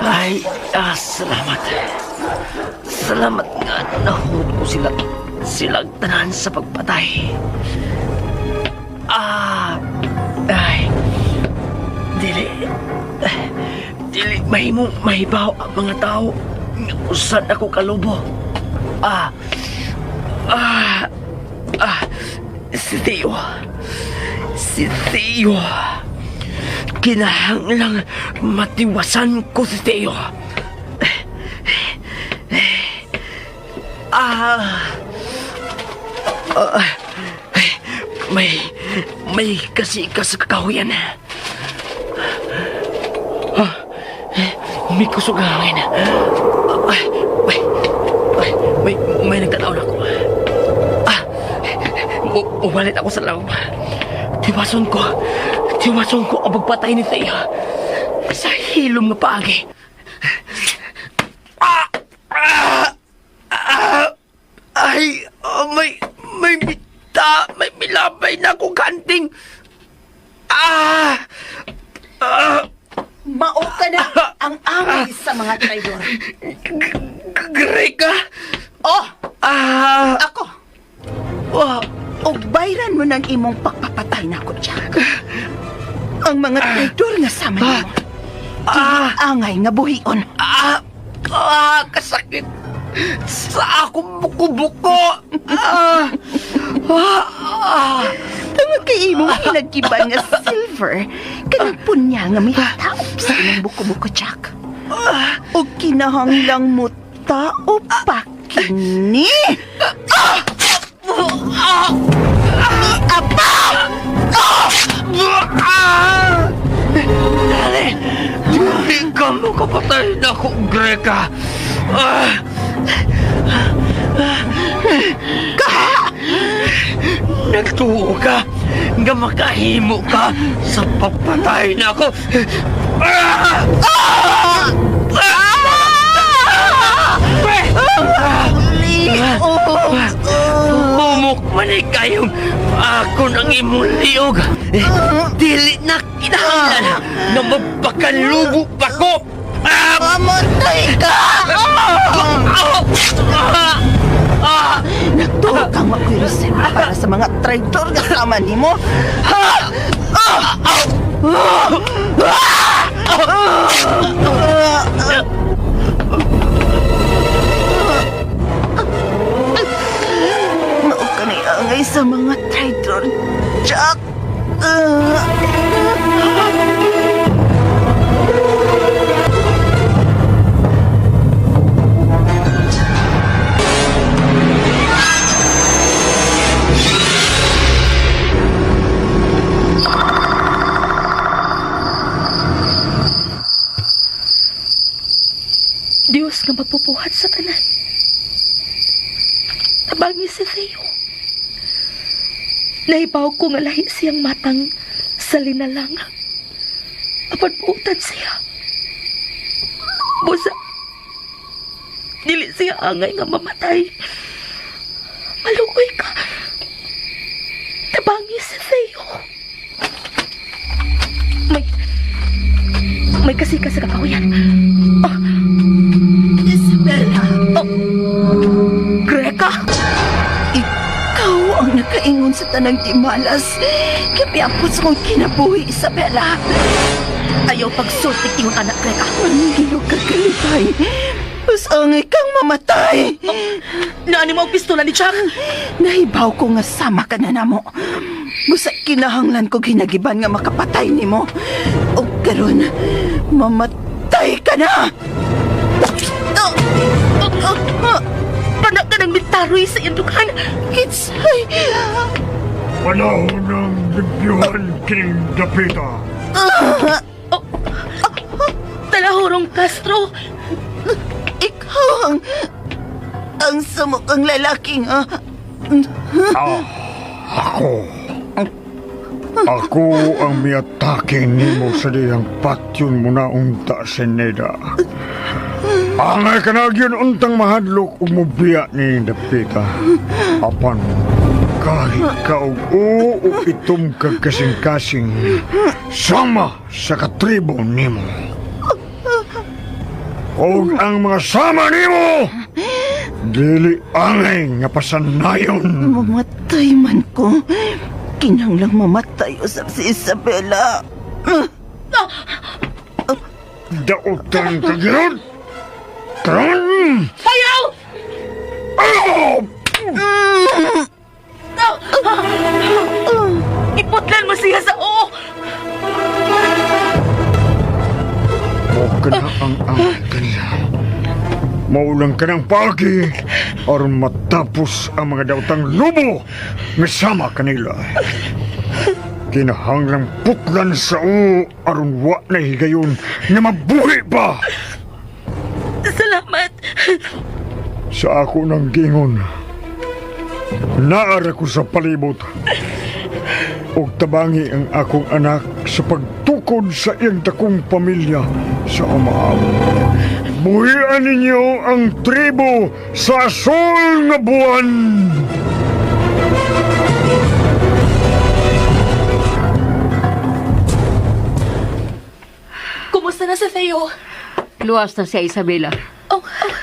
Ay, salamat. Salamat nga nahurot ko sila silang tanan sa pagpatay. Ah, ay, dili, dili mahimong mahibaw ang mga tao nga usan ako kalubo. Ah, ah, ah, si Theo, si Theo. Kinahanglang matiwasan ko si Teo. Ah. Ah, may kasi ka sa kakahuyan. Ah, may kusog ang hangin. Ay, ay, ay, may nagtanaw na ako. Ah, umalit ako sa lawom. Tiwason ko. Tiwason ko ang pagpatay ni Thea. Sa hilom nga paagi. Ah! Ah! Ah! Ay, oh, may bita, may milabay na akong kanting. Ah! Ah! Mao ka na ang angay sa mga traidor. Greka! Oh, Ah! ako. Oh, Og bayran mo ng imong pagpapatay nako, Jack. Ang mga traidor nga sama nimo. Ah! Angay nga buhion. Ah! Ah! Kasakit! Sa akong buko-buko! Ah! Ah! Ah! Tungod kay imong hinagkiban nga silver, kanang punya nga may taop sa imong buko-buko, Jack. Og kinahanglang mo tao pa kini. Ah! Apa! Ah! Dali! Dili ka makapatay na ako, Greka! Ah! Ka! Nagtuo ka nga makahimo ka sa pagpatay na ako! Ah! Ah! Ah! Humok man kayong ako ng imong liog. Dili na kinahanglan na magpakalubo pa ko. Ah! Mamatay ka! Ah! Ah! Nagtuo kang ako'y reseta para sa mga traidor nga sama nimo. Ha! Ah! Mao ka ni angay sa mga traidor, Jack. Ah! Diyos nga magpupuhat sa tanan. Tabangi si Theo. Nahibaw ko nga lahi siyang matang sa linalang. Apan buutan siya. Busa, dili siya angay nga mamatay. Maluoy ka. Tabangi si Theo. May, may kasika sa kakahuyan. Oh, Isabella, oh, Greka! ikaw ang nakaingon sa tanang timalas. Kapiapos kong kinabuhi, Isabella. Ayaw pagsultik ingon anak, Greka. Manghilo ka kalipay. Mas angay kang mamatay. Naani mo ang pistola ni Jack? Nahibaw ko nga sama ka na namo. Busa kinahanglan ko ginagiban nga makapatay nimo. O karon, mamatay ka na! Pana ka ng mitaroy sa iyong dughan. Kitsay! Panahon ng libyuhan kining dapita. Talahurong Castro. Ikaw ang... ang sumukang lalaki nga. Ah, ako. Ako ang miatake nimo sa diyang patyon mo na unta sa Neda. Angay ka na gyud untang mahadlok ug mobiya ni dapita. Apan kahit ka og o itom kag kasing-kasing sama sa katribo nimo. Og ang mga sama nimo dili angay nga pasanayon. Mamatay man ko. Kinahanglang mamatay usab si Isabella. Dautan ka gyud. Karon! Ayaw! Oh! Iputlan mo siya sa oo! Maulang ka ng paagi aron matapos ang mga daotang lobo nga sama kanila. Kinahanglang putlan sa u aron wa na higayon nga mabuhi pa. Salamat. Sa ako ng gingon, naara ko sa palibot. Og tabangi ang akong anak sa pagtukod sa iyang dakong pamilya sa amaam. Buhian ninyo ang tribo sa asul nga buwan! Kumusta na si Theo? Luwas na siya, Isabela. Oh, oh,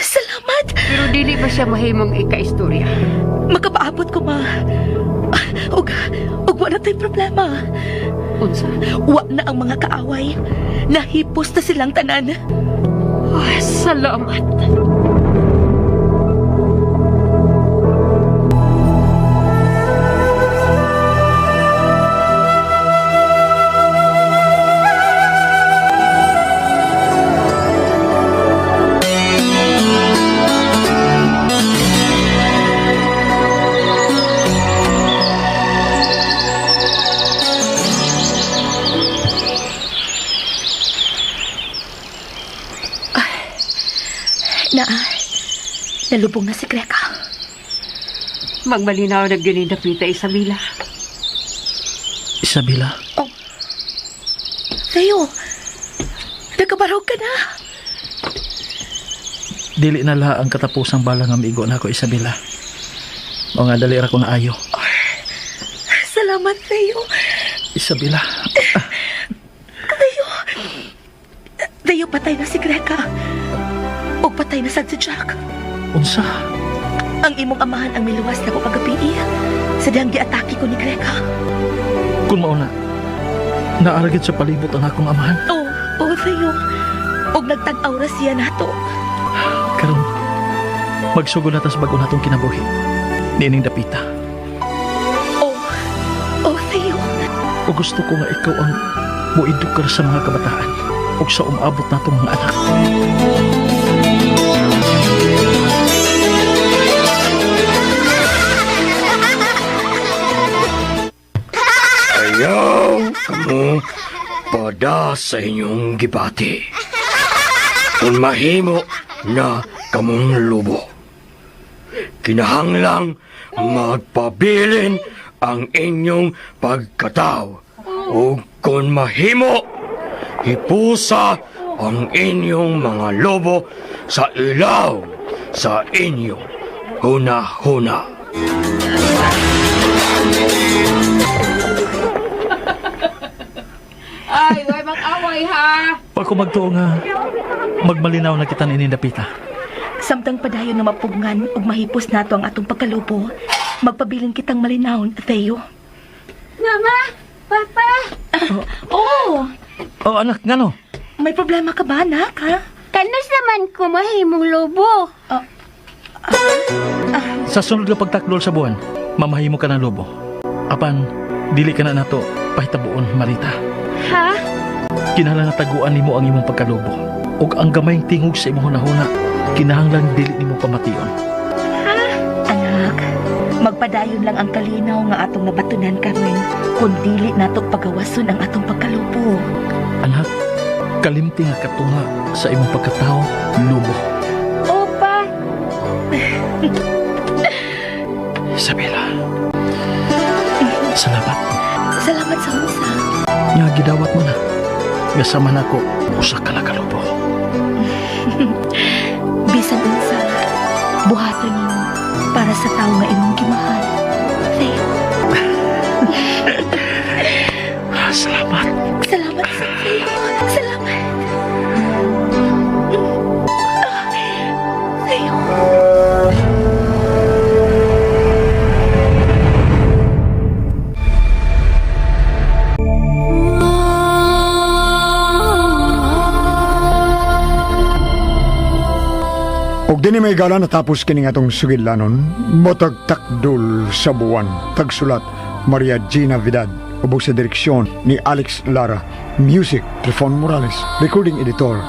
salamat. Pero dili pa siya mahimong ikaistorya. Makapaabot ko, ma. Ug, ug wa na to'y problema. Unsa? Wa na ang mga kaaway. Nahipos na silang tanan. Oh, salamat. Naa, nalubong na si Greka. Magmalinaw na gyud ni Dapita, Isabela. Isabela, Theo, nagkabarog ka na. dili na laha ang katapusang bala nga migo na ako, Isabela. O nga, dali ra ko na ayo. Salamat, Theo. Isabela, Theo! Theo, patay na si Greka. O patay na sad si Jack. unsa? Ang imong amahan ang miluwas na ko kagabi. Sa dihang giatake ko ni Greka. Kung mauna, naaragit sa palibot ang akong amahan. Oh, oh, Theo. Og nagtag-aw ra siya nato. Karon, magsugod na tas bago natong kinabuhi. Nining dapita. Oh, oh, Theo. O gusto ko nga ikaw ang muedukar sa mga kabataan ug sa umaabot natong mga anak. Ayaw kamo pada sa inyong gibati. Kung mahimo na kamong lubo. Kinahanglang magpabilin ang inyong pagkatao. O kung mahimo, hipusa ang inyong mga lobo sa ilaw sa inyong huna-huna. Ay, way mag-away ha. Pag kumagtuo nga, magmalinaw na kita nining dapita. Samtang padayon nga mapugngan ug mahipos nato ang atong pagkalubo, magpabilin kitang malinawon, Theo. Mama! Papa! Oh, Oh anak, ngano? may problema ka ba, anak, ha? Kanus naman ko mahimong lobo. Sa sunod nga pagtaklol sa buwan, mamahimo ka ng lobo. Apan, dili ka na nato pahitabuon, Marita. Ha? Kinahanglan nga taguan nimo ang imong pagkalobo ug ang gamayng tingog sa imong hunahuna kinahanglan dili nimo pamation. Anak, magpadayon lang ang kalinaw nga atong nabatunan karon kung dili nato pagawason ang atong pagkalubo. Anak, kalimti nga katunga sa imong pagkatao, lobo. Opa! Isabela. Salamat. Salamat sa unsa. Nga gidawat mo na. Nga sama nako usa ka na kalobo. Bisan unsa, buhaton nimo para sa tawo nga imong gimahal. Theo, Ah, salamat. salamat sa Theo. Salamat. Ah, Theo. Og dinhi may gala natapos kining atong sugilanon, matagtakdol sa buwan. Tagsulat Maria Gina Vidad, ubos sa direksyon ni Alex Lara. Music Trifon Morales, recording editor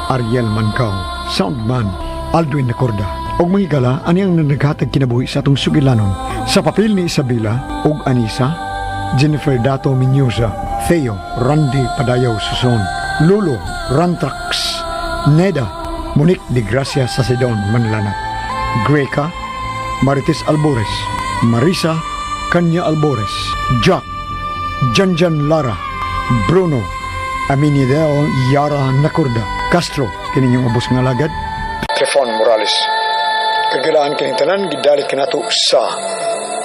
Ariel Mancao, Soundman Aldwin Nacorda. Og mga higala, ani ang naghatag kinabuhi sa atong sugilanon sa papel ni Isabela ug Anisa, Jennifer Dato Minyusa, Theo Randy Padayaw Suson, Lulo Rantrax, Neda Monique de Gracia Sasidon Manlana, Greca Marites Albores, Marisa Kanya Albores, Jack Janjan Lara, Bruno Aminideo Yara Nakurda, Castro, kini inyong ubos nga alagad, Trefon Morales. Kagilaan kining tanan gidalit kanato sa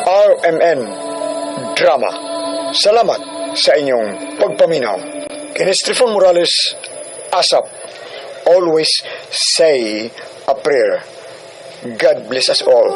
RMN Drama. Salamat sa inyong pagpaminaw. Kini si Trifon Morales, ASAP, always say a prayer. God bless us all.